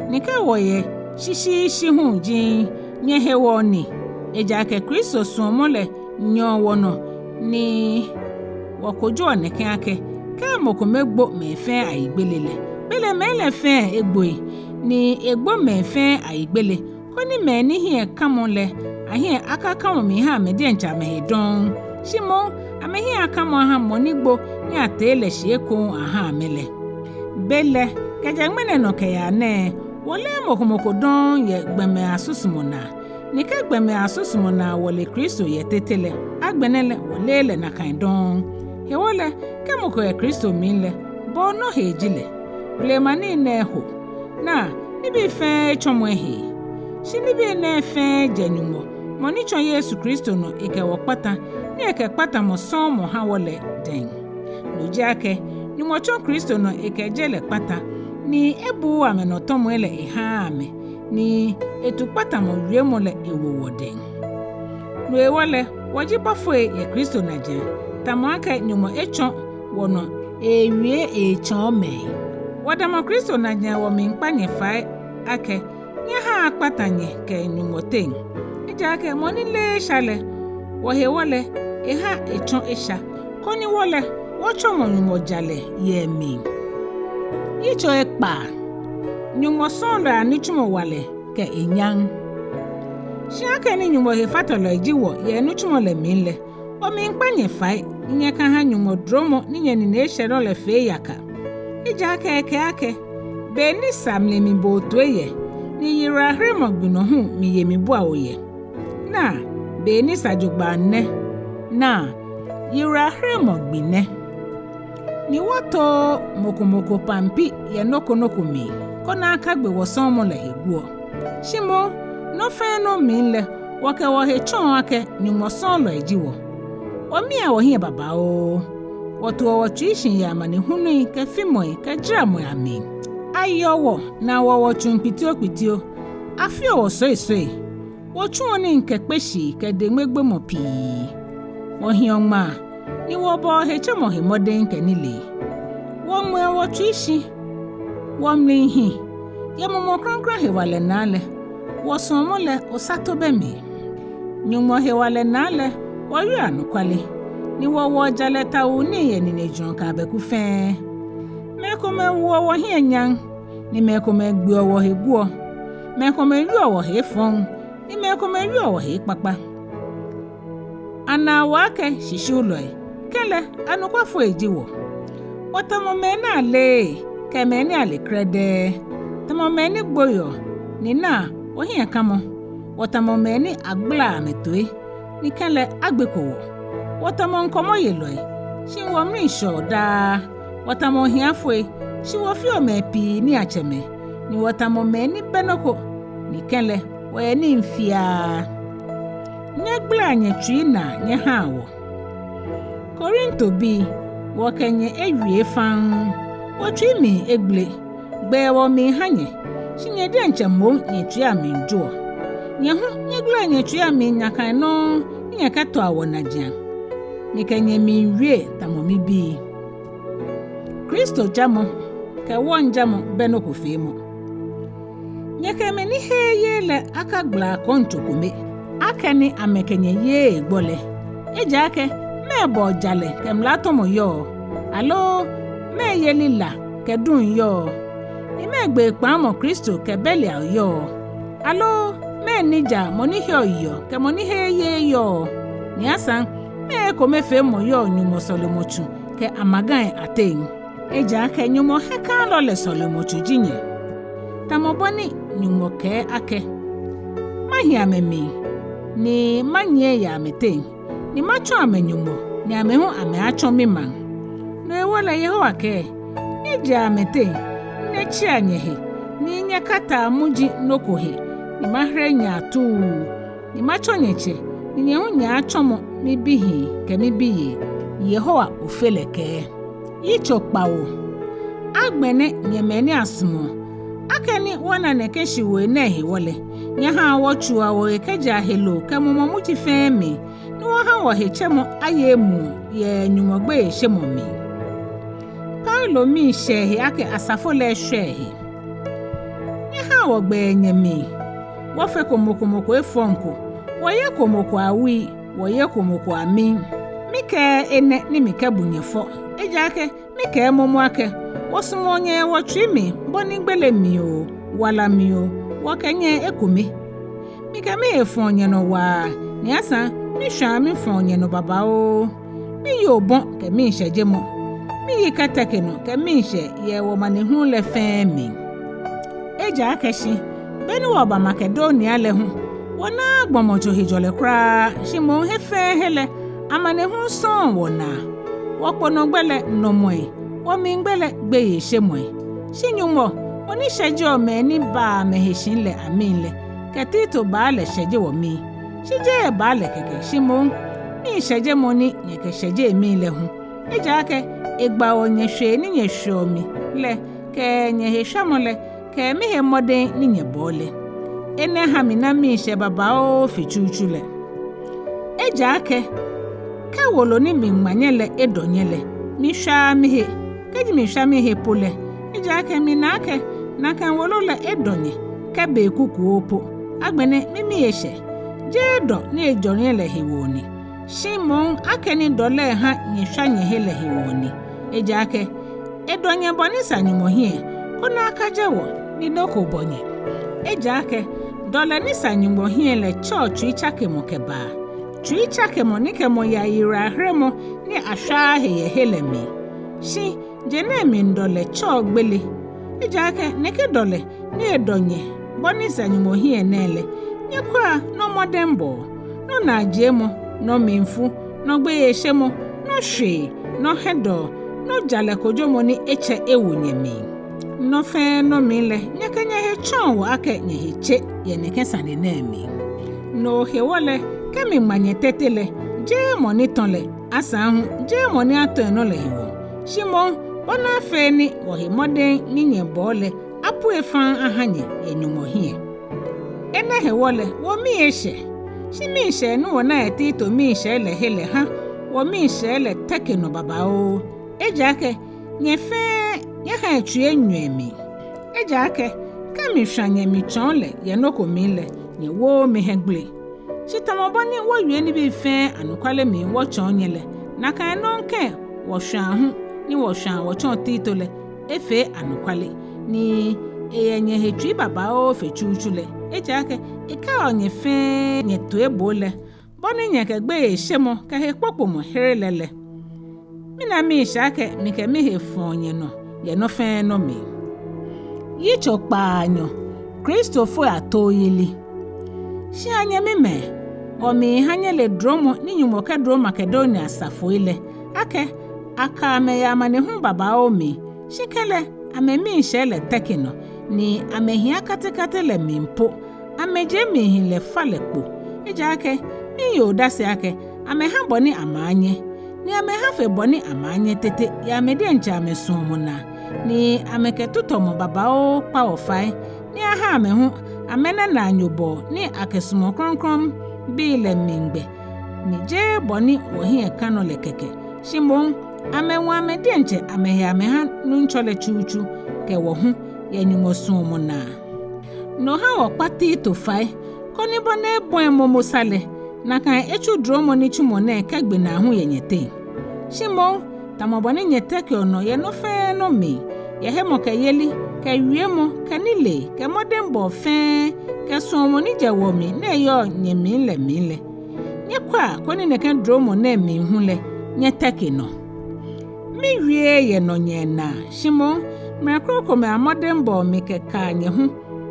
ni kɛ wɔyɛ shishiishi hu jiŋŋ, nyɛhewɔ ni. Ejaakɛ Kristo suɔmɔ lɛ nyɛɔ wɔnɔ, ni wɔkojoɔ nɛkɛ akɛ, kɛ mɔ kome gbo mɛi fɛɛ ayigbele lɛ, belɛ mɛi lɛ fɛɛ egboi, ni egbo mɛi fɛɛ ayigbele, koni mɛi ni hiɛ kamɔ lɛ ahiɛ akakamɔ miiha amɛ diɛŋtsɛ amɛhe dɔŋŋ, shi moŋ amɛhiɛ akamɔ aha mɔ ni gbo ni atee lɛ shi ekoŋŋ aha amɛ lɛ. Belɛ kɛjɛ ŋmɛnɛ nɔ kɛyaa nɛɛ, wɔleee mɔ ko mɔ ko dɔŋŋ yɛ gbɔmɛi asusumɔ naa, ni kɛ gbɔmɛi asusumɔ naa wɔle Kristo yɛ tete lɛ, agbɛnɛ lɛ wɔleee lɛ nakai dɔŋŋ. Hewɔ lɛ, kɛ mɔ ko yɛ Kristo mli lɛ, bɔɔnɔ hee ji lɛ, blema nii nɛɛ eho. Naa, nibii fɛɛ etsɔmɔ ehee. Shi nibii nɛɛ fɛɛ jɛ Nyɔŋmɔ, mɔ ni tsɔ Yesu Kristo nɔ ekɛ wɔ kpata, ni ekɛ kpatamɔ sɔɔmɔ ha wɔ lɛ dɛŋ. No ji akɛ, Nyɔŋmɔ tsɔ Kristo nɔ ekɛ je lɛ kpata, ni ebuuu amɛnɔtɔmɔi lɛ ehaaa amɛ, ni etu kpatamɔ wiemɔ lɛ ewo wɔdɛŋ. No hewɔ lɛ, wɔji bɔfoi yɛ Kristo najiaŋ, tamɔ akɛ Nyɔŋmɔ etsɔ wɔnɔ ewie etsɔɔ mɛi. Wɔdamɔ Kristo najiaŋ wɔmiikpa nyɛ fai akɛ, nyɛhaa akpata nyɛ kɛ Nyɔŋmɔ teŋ. Ejaakɛ mɔ ni leee esha lɛ, wɔhewɔ lɛ, eha etsɔ esha, koni wɔ lɛ, wɔtsɔmɔ Nyɔŋmɔ jalɛ yɛ emli. Yitso ekpaa. Nyɔŋmɔ sɔɔlɔi anitsumɔ walɛ kɛ enyam. Shi akɛni Nyɔŋmɔ hefatalɔi ji wɔ yɛ enitsumɔ lɛ mli lɛ, wɔmiikpa nyɛ fai, ni nyɛkaha Nyɔŋmɔ dromɔ ni nyɛnine eshɛ nɔ lɛ fee yaka. Ejaakɛ ekɛɛ akɛ, be ni sa mli mibɔ bo toi yɛ, ni yiwalaheremɔ gbi nɔ hu miye mibua bo yɛ. Naa, be ni sa jogbaŋŋ nɛ. Naa, yiwalaheremɔ gbi nɛ. Ni wɔtooo mɔ ko mɔ ko pampi yɛ nɔ ko nɔ ko mli, koni akagbe wɔsɔɔmɔ lɛ he guɔ. Shi moŋ, nɔ fɛɛ nɔ mli lɛ, wɔkɛ wɔhe tsɔɔ akɛ Nyɔŋmɔ sɔɔlɔi ji wɔ. Wɔmia wɔhiɛ babaoo. Wɔtoɔ wɔtsui shi yɛ amanehului kɛ fimɔi kɛ jaramɔi amli. Ayeɔ wɔ, ni awoɔ wɔ tsuŋ kpitiokpitio. Afeɔ wɔ soisoi. Wɔtsuɔ nii kɛ kpeshii kɛ deŋmegbomɔ pii. Wɔhiɔ ŋmaa, ni wɔbɔɔ hetsemɔ he mɔdɛŋ kɛ nilee. Wɔŋmɛɔ wɔtsui shi. Wɔmli hi. Yɛ Mumɔ Krɔŋkrɔŋ hewalɛ naa lɛ, wɔsuɔmɔ lɛ osato bɛ mli. Nyɔŋmɔ hewalɛ naa lɛ, wɔwieɔ anɔkwale, ni wɔwoɔ jalɛ tawuu nii yɛ ninejurɔ kɛ abɛku fɛɛ. Mɛi komɛi woɔ wɔhiɛ nyam, ni mɛi komɛi gbeɔ wɔhe guɔ. Mɛi komɛi wieɔ wɔhe efɔŋ, ni mɛi komɛi wieɔ wɔhe ekpakpa. Anaa wɔ akɛ shishiulɔi, kɛlɛ anɔkwafoi ji wɔ. Wɔtamɔ mɛi ni aleee, kɛ mɛi ni ale krɛdɛɛ. Tamɔ mɛi ni gboiɔ, ni naa, wɔhiɛ kamɔ. Wɔtamɔ mɛi ni agbalaa amɛtoi, ni kɛlɛ agbeko wɔ. Wɔtamɔ ŋkɔmɔyelɔi, shi wɔmii shɛɔ daa. Wɔtamɔ ohiafoi, shi wɔfeɔ mɛi pii niiatsɛmɛi, ni wɔtamɔ mɛi ni bɛ nɔ ko, ni kɛlɛ wɔyɛ nii fiaa. Nyɛgbalaa nyɛtsui naa nyɛhaa wɔ. Korintobii, wɔkɛ nyɛ ewie faŋŋ, wɔtsui mli egbele, gbɛ yɛ wɔmli ha nyɛ, shi nyɛ diɛŋtsɛ moŋ nyɛtsui amli joɔ. Nyɛ hu nyɛgbalaa nyɛtsui amli nakai nɔŋŋ ni nyɛkɛtoa wɔ najiaŋ. Mikɛ nyɛ miiwie tamɔ mibii. Kristo jamɔ kɛ wɔŋjamɔ bɛ nɔ ko feemɔ. Nyɛkɛ mɛi ni heee yeee lɛ akagbalaa kɔŋtso kome, akɛni amɛkɛ nyɛ yeee hegbɔ lɛ. Ejaakɛ mɛɛ bɔɔ jalɛ kɛ mlatɔmɔ yɔɔ? Aloo mɛɛ yeli la kɛ duŋ yɔɔ? Ni mɛɛ gbeekpamɔ Kristo kɛ Belial yɔɔ? Aloo mɛɛ nijaa mɔ ni heɔ yeɔ kɛ mɔ ni heee yeee yɔɔ? Ni asaŋ mɛɛ ekomefeemɔ yɔɔ Nyɔŋmɔ sɔlemɔtsu kɛ amagai ateŋ? Ejaakɛ Nyɔŋmɔ hiɛkãalɔ lɛ sɔlemɔtsu ji nyɛ. Tamɔ bɔ ni Nyɔŋmɔ kɛɛ akɛ: Mahi amɛmli, ni manyiɛ yɛ amɛteŋ, ni matsɔ amɛ-Nyɔŋmɔ, ni amɛ hu amɛaatsɔ mimaŋ. No hewɔ lɛ Yehowa kɛɛ: Nyɛjɛa amɛteŋ, ni nyɛtsia nyɛhe, ni nyɛkataa muji nɔ ko he, ni mahere nyɛ atuu, ni matsɔ nyɛtsɛ, ni nyɛ hu nyɛaatsɔmɔ mibihii kɛ mibiyei, Yehowa Ofe lɛ kɛɛ. Yitso kpawo. Agbɛnɛ nyɛ mɛi ni asumɔɔ, akɛni wɔna nɛkɛ shiwoi nɛɛ hewɔ lɛ, nyɛhaa wɔtsua wɔhe kɛjɛa heloo kɛ mumɔ muji fɛɛ mli, ni wɔha wɔhetsemɔ aye emuu yɛ Nyɔŋmɔ gbeyeishemɔ mli. Paulo miishɛɛ he akɛ asafo lɛ eshwɛ ehe. Nyɛhaa wɔgbɛɛ nyɛmli. Wɔfeko mɔ ko mɔ ko efɔŋ ko, wɔyeko mɔ ko awui, wɔyeko mɔ ko amim. Mikɛɛɛ enɛ ni mikɛbu nyɛ fɔ, ejaakɛ mikɛɛ momo akɛ, wɔsumɔɔ nyɛ yɛ wɔtsui mli, bɔ ni gbele mli oo, wala mli oo, wɔkɛ nyɛ ekome. Mikɛ mihe fɔɔ nyɛnɔ waa, ni asaŋ mishwãa mifɔɔ nyɛnɔ babaoo. Miye obɔ kɛ miishɛjemɔ, miye kɛtɛke nɔ kɛ miishɛɛ yɛ wɔmanehulu lɛ fɛɛ mli. Ejaakɛ shi, beni wɔba Makedonia lɛ hu, wɔnaaa gbɔmɔtso hejɔlɛ kwraa, shi moŋ he fɛɛ he lɛ, amanehulu sɔŋŋ wɔnaa. Wɔkponɔgbɛ lɛ nɔmɔi, wɔmligbɛ lɛ gbeyeishemɔi. Shi Nyɔŋmɔ, mɔ ni shɛjeɔ mɛi ni baa amɛhe shi lɛ amii lɛ, kɛ Tito baa lɛ shɛje wɔmii. Shi jeee ebaa lɛ kɛkɛ, shi moŋ miishɛjemɔ ni nyɛkɛshɛje emii lɛ hu. Ejaakɛ egba wɔ nyɛshwee ni nyɛshweɔ mi lɛ, kɛ nyɛheshwamɔ lɛ, kɛ mihe mɔdɛŋ ni nyɛbɔɔ lɛ. Enɛ ha mina miishɛɛ babaoo fe tsutsu lɛ. Ejaakɛ kɛ wolo ni miŋma nyɛ lɛ edɔ nyɛ lɛ, mishwaa mihe, kɛji mishwa mihe po lɛ, ejaakɛ mina akɛ nakai wolo lɛ edɔ nyɛ kɛ be kukuoo po. Agbɛnɛ mimii eshɛ, jeee dɔ ni ejɔ nyɛ lɛ hewɔ ni, shi moŋ akɛni dɔ lɛ ha nyɛshwa nyɛhe lɛ hewɔ ni. Ejaakɛ edɔ nyɛ bɔ ni sa Nyɔŋmɔ hiɛ, koni akajɛ wɔ ni nɔ ko bɔ nyɛ. Ejaakɛ dɔlɛ ni sa Nyɔŋmɔ hiɛ lɛ tsɛɔ tsuitsakemɔ kɛbaa, tsuitsakemɔ ni kɛ mɔ yaa yiwalaheremɔ ni ashwaaa he yɛ he lɛ mli. Shi je nɛɛ mli dɔlɛ tsɛɔ gbele. Ejaakɛ nɛkɛ dɔlɛ ni edɔ nyɛ bɔ ni sa Nyɔŋmɔ hiɛ nɛɛ lɛ, nyɛkwɛa nɔ mɔdɛŋbɔɔ, nɔ naajiemɔ, nɔ mlifu, nɔ gbeyeishemɔ, nɔ shwee, nɔ hiɛdɔɔ, nɔ jalɛ kojomɔ ni etsɛ ewo nyɛmli. Nɔ fɛɛ nɔ mli lɛ, nyɛkɛ nyɛhe tsɔɔ wɔ akɛ nyɛhe tse yɛ nɛkɛ sane nɛɛ mli. No hewɔ lɛ, kɛ miŋma nyɛ tete lɛ, jeee mɔ ni tɔ̃ lɛ, asaŋ hu jeee mɔ ni atɔ̃ enɔ lɛ hewɔ, shi moŋ bɔ ni afee ni wɔhe mɔdɛŋ ni nyɛbɔɔ lɛ apue faŋŋ aha nyɛ yɛ Nyɔŋmɔ hiɛ. Enɛ hewɔ lɛ, wɔmii eshɛ, shi miishɛɛ ni wɔna yɛ Tito miishɛɛ lɛ he lɛ ha wɔmiishɛɛ lɛ tɛke nɔ babaoo. Ejaakɛ nyɛ fɛɛ nyɛha etsui enyɔ emli. Ejaakɛ kɛ mishwa nyɛ mitsɔɔ lɛ yɛ nɔ ko mli lɛ, nyɛwooo mi hiɛgbele. Shi tamɔ bɔ ni wɔwie nibii fɛɛ anɔkwale mli wɔtsɔɔ nyɛ lɛ, nakai nɔŋŋ kɛ wɔshwaa hu ni wɔshwaa wɔtsɔɔ Tito lɛ, efee anɔkwale, ni eyɛ nyɛhe tsui babaoo fe tsutsu lɛ, ejaakɛ ekaɔ nyɛ fɛɛ nyɛtoiboo lɛ, bɔ ni nyɛkɛ gbeyeishemɔ kɛ hekpokpomɔ here lɛ lɛ. Mina miishɛɛ akɛ mikɛ mihe fɔ̃ɔ nyɛnɔ yɛ nɔ fɛɛ nɔ mli. Yitso kpaanyɔ. Kristofoi atooyeli. Shi anyɛmimɛi, wɔmiiha nyɛle dromɔ ni Nyɔŋmɔ kɛduro Makedonia asafoi lɛ, akɛ aka amɛ yɛ amanehulu babaoo mli, shi kɛlɛ amɛmiishɛɛ lɛ tɛke nɔ, ni amɛhia katekate lɛ mli po amɛjie mlihilɛ falɛ kpo. Ejaakɛ miiye odase akɛ amɛha bɔ ni amɛaanyɛ, ni amɛha fe bɔ ni amɛaanyɛ tete yɛ amɛ diɛŋtsɛ amɛsuɔmɔ naa, ni amɛkɛ tutɔmɔ babaoo kpa wɔ fai, ni aha amɛ hu amɛna naanyobɔɔ ni akɛsumɔɔ krɔŋkrɔŋbii lɛ mli gbɛ, ni jeee bɔ ni wɔhiɛ ka nɔ lɛ kɛkɛ, shi moŋ amɛŋɔ amɛ diɛŋtsɛ amɛhe amɛha Nuŋtsɔ lɛ tsutsu kɛ wɔ hu yɛ Nyɔŋmɔ suɔmɔ naa. No ha wɔkpa Tito fai, koni bɔ ni ebɔi momo sa lɛ, nakai etsu dromɔ nitsumɔ nɛɛ kɛgbe naa hu yɛ nyɛteŋ. Shi moŋ, tamɔ bɔ ni nyɛtɛkeɔ nɔ yɛ nɔ fɛɛ nɔ mli, yɛ hemɔkɛyeli kɛ wiemɔ kɛ nilee kɛ mɔdɛŋbɔɔ fɛɛ kɛ suɔmɔ ni jɛ wɔ mli ni eyɔɔ nyɛmli lɛ mli lɛ, nyɛkwɛa koni nɛkɛ dromɔ nɛɛ mli hu lɛ nyɛtɛke nɔ. Miwieee yɛ nɔnyɛɛ naa, shi moŋ mɛi krokomɛi amɔdɛŋbɔɔ mikɛkaa nyɛ hu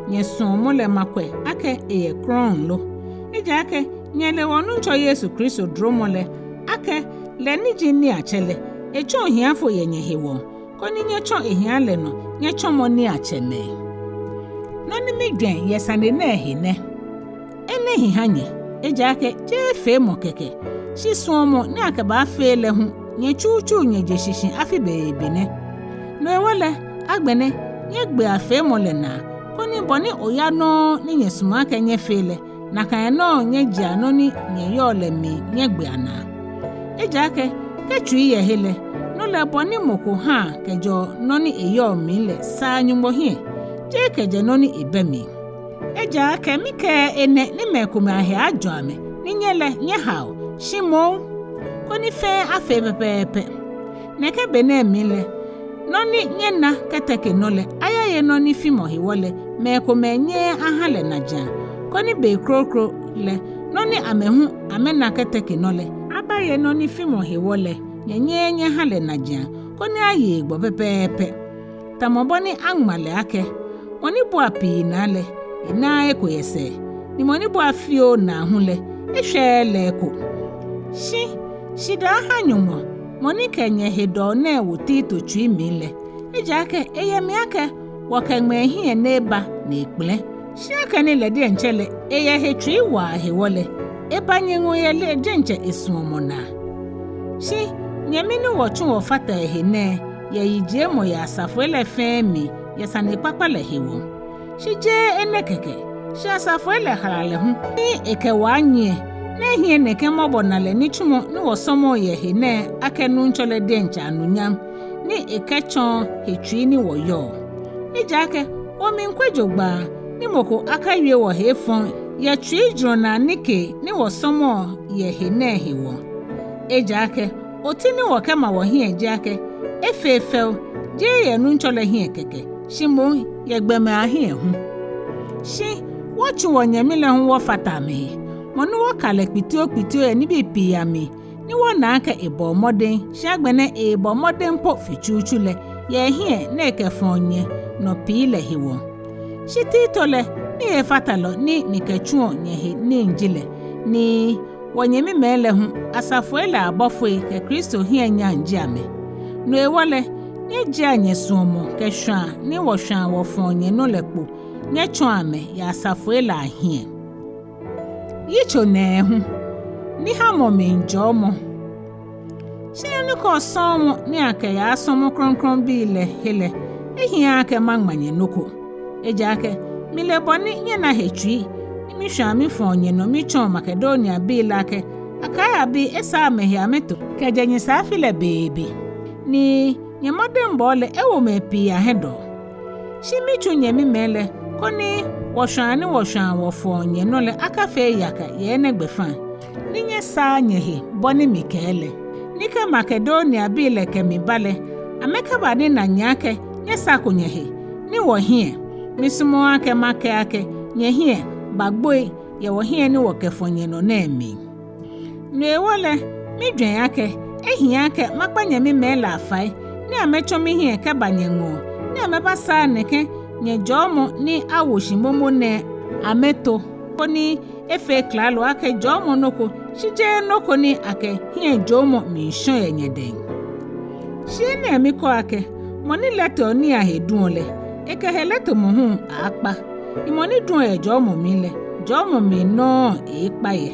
nyɛsuɔmɔ lɛ makwɛ akɛ eyɛ krɔŋŋ lo. Ejaakɛ nyɛle wɔ Nuŋtsɔ Yesu Kristo dromɔ lɛ, akɛ lɛ ni ji niiatsɛ lɛ, etsɔ ohiafo yɛ nyɛhewɔ, koni nyɛtsɔ ehia lɛ nɔ nyɛtsɔmɔ niiatsɛmɛi. Nɔ ni mijwɛŋ yɛ sane nɛɛ he nɛ: Enɛ hi ha nyɛ, ejaakɛ jeee feemɔ kɛkɛ, shi suɔmɔ ni akɛbaafee lɛ hu nyɛ tsutsu nyɛje shishi afi beebe nɛ. No hewɔ lɛ, agbɛnɛ nyɛgbea feemɔ lɛ naa, koni bɔ ni oya nɔŋŋ ni nyɛsumɔɔ akɛ nyɛfee lɛ, nakai nɔŋŋ nyɛjea nɔ ni nyɛyɔɔ lɛ mli nyɛgbea naa. Ejaakɛ kɛ tsui yɛ he lɛ, no lɛ bɔ ni mɔ ko haa kɛjɛɔ nɔ ni eyɔɔ mli lɛ saa Nyɔŋmɔ hiɛ, jeee kɛjɛ nɔ ni ebɛ mli. Ejaakɛ mikɛɛɛ enɛ ni mɛi komɛi ahe ajɔ amɛ, ni nyɛ lɛ nyɛhao, shi moŋ koni fɛɛ afee pɛpɛɛpɛ. Nɛkɛ be nɛɛ mli lɛ, nɔ ni nyɛna kɛtɛke nɔ lɛ ayaye nɔ ni fimɔ hewɔ lɛ mɛi komɛi nyɛɛɛ aha lɛ najiaŋ, koni be kroko lɛ nɔ ni amɛ hu amɛna kɛtɛke nɔ lɛ abaye nɔ ni fimɔ hewɔ lɛ nyɛnyɛɛɛ nyɛha lɛ najiaŋ, koni aye egbɔ pɛpɛɛpɛ. Tamɔ bɔ ni aŋma lɛ akɛ: Mɔ ni bua pii naa lɛ, enaaa eko yɛ sɛɛ, ni mɔ ni bua fioo naa hu lɛ, eshwɛɛɛ lɛ eko. Shi shidaa aha Nyɔŋmɔ, mɔ ni kɛ nyɛhedɔɔ nɛɛ wo Tito tsui mli lɛ, ejaakɛ eyɛ mli akɛ wɔkɛ ŋmɛɛ ehiɛ ni eba ni ekpɛlɛ. Shi akɛni lɛ diɛŋtsɛ lɛ eyɛ he tsui waa hewɔ lɛ, eba nyɛŋɔɔ yɛ lɛ diɛŋtsɛ esuɔmɔ naa. Shi nyɛmi ni wɔtsu wɔfata ehe nɛɛ yɛ yijiemɔ yɛ asafoi lɛ fɛɛ mli yɛ sanekpakpa lɛ hewɔ. Shi jeee enɛ kɛkɛ, shi asafoi lɛ hala lɛ hu, ni ekɛ wɔ anyiɛ, ni ehiɛ nɛkɛ mɔbɔnalɛ nitsumɔ ni wɔsɔmɔɔ yɛ he nɛɛ akɛ Nuŋtsɔ lɛ diɛŋtsɛ anunyam, ni ekɛtsɔɔ he tsui ni wɔyɔɔ. Ejaakɛ wɔmiikwɛ jogbaŋŋ ni mɔ ko akawie wɔhe efɔŋ yɛ tsuijurɔ naa nikee ni wɔsɔmɔɔ yɛ he nɛɛ hewɔ. Ejaakɛ oti ni wɔkɛma wɔhiɛ ji akɛ efee fɛo, jeee yɛ Nuŋtsɔ lɛ hiɛ kɛkɛ, shi moŋ yɛ gbɔmɛi ahiɛ hu. Shi wɔtsu wɔnyɛmi lɛ hu wɔfata amɛhe, mɔ ni wɔka lɛ kpitiokpitio yɛ nibii pii amli, ni wɔna akɛ ebɔɔ mɔdɛŋ, shi agbɛnɛ ebɔɔ mɔdɛŋ po fe tsutsu lɛ yɛ ehiɛ ni ekɛfɔɔ nyɛnɔ pii lɛ hewɔ. Shi Tito lɛ, mihefatalɔ ni mikɛtsuɔ nyɛhe nii ji lɛ, ni wɔnyɛmimɛi lɛ hu, asafoi lɛ abɔfoi kɛ Kristo hiɛnyam ji amɛ. No hewɔ lɛ, nyɛjiea nyɛsuɔmɔ kɛ shwaa ni wɔshwaa wɔfɔɔ nyɛnɔ lɛ kpo nyɛtsɔa amɛ yɛ asafoi lɛ ahiɛ. Yitso nɛɛhu. Nihamɔ mli jɔɔmɔ. Shi nɔ ni kɔɔ sɔɔmɔ ni akɛyaasɔmɔ krɔŋkrɔŋbii lɛ he lɛ, ehiaaa akɛ maŋma nyɛ nɔ ko. Ejaakɛ mile bɔ ni nyɛna he tsui ni mishwaa mifɔɔ nyɛnɔ mitsɔɔ Makedoniabii lɛ akɛ Akaiabii esaa amɛhe amɛto kɛjɛ nyɛsɛɛ afi lɛ beebe, ni nyɛmɔdɛŋbɔɔ lɛ ewo mɛi pii ahiɛdɔɔ. Shi mitsu nyɛmimɛi lɛ koni wɔshwaa ni wɔshwaa wɔfɔɔ nyɛnɔ lɛ akafee yaka yɛ enɛ gbɛfaŋ, ni nyɛsaa nyɛhe bɔ ni mikɛɛ lɛ, ni kɛ Makedoniabii lɛ kɛ mi ba lɛ, amɛkaba ni ana nyɛ akɛ nyɛsako nyɛhe, ni wɔhiɛ, Misumɔɔɔ akɛ makɛɛ akɛ nyɛhiɛ bagboi yɛ wɔhiɛ ni wɔkɛfɔ̃ nyɛnɔ nɛɛ mli. No hewɔ lɛ, mijwɛŋ akɛ ehi akɛ makpa nyɛmimɛi lɛ afai, ni amɛtsɔ mihiɛ kɛba nyɛŋɔɔ, ni amɛbasaa nɛkɛ nyɛjɔɔmɔ ni awo shi momo nɛɛ amɛto, koni efee klalo akɛ jɔɔmɔ nɔ ko, shi jeee nɔ ko ni akɛ hiɛjoomɔ miishɔ̃ yɛ nyɛdɛŋ. Shi enɛ mikɛɔ akɛ, mɔ ni lɛteɔ nii ahe duɔ lɛ, ekɛ heletɔmɔ hu aaakpa. Ni mɔ ni duɔ yɛ jɔɔmɔ mli lɛ, jɔɔmɔ mli nɔŋŋ eeekpa yɛ.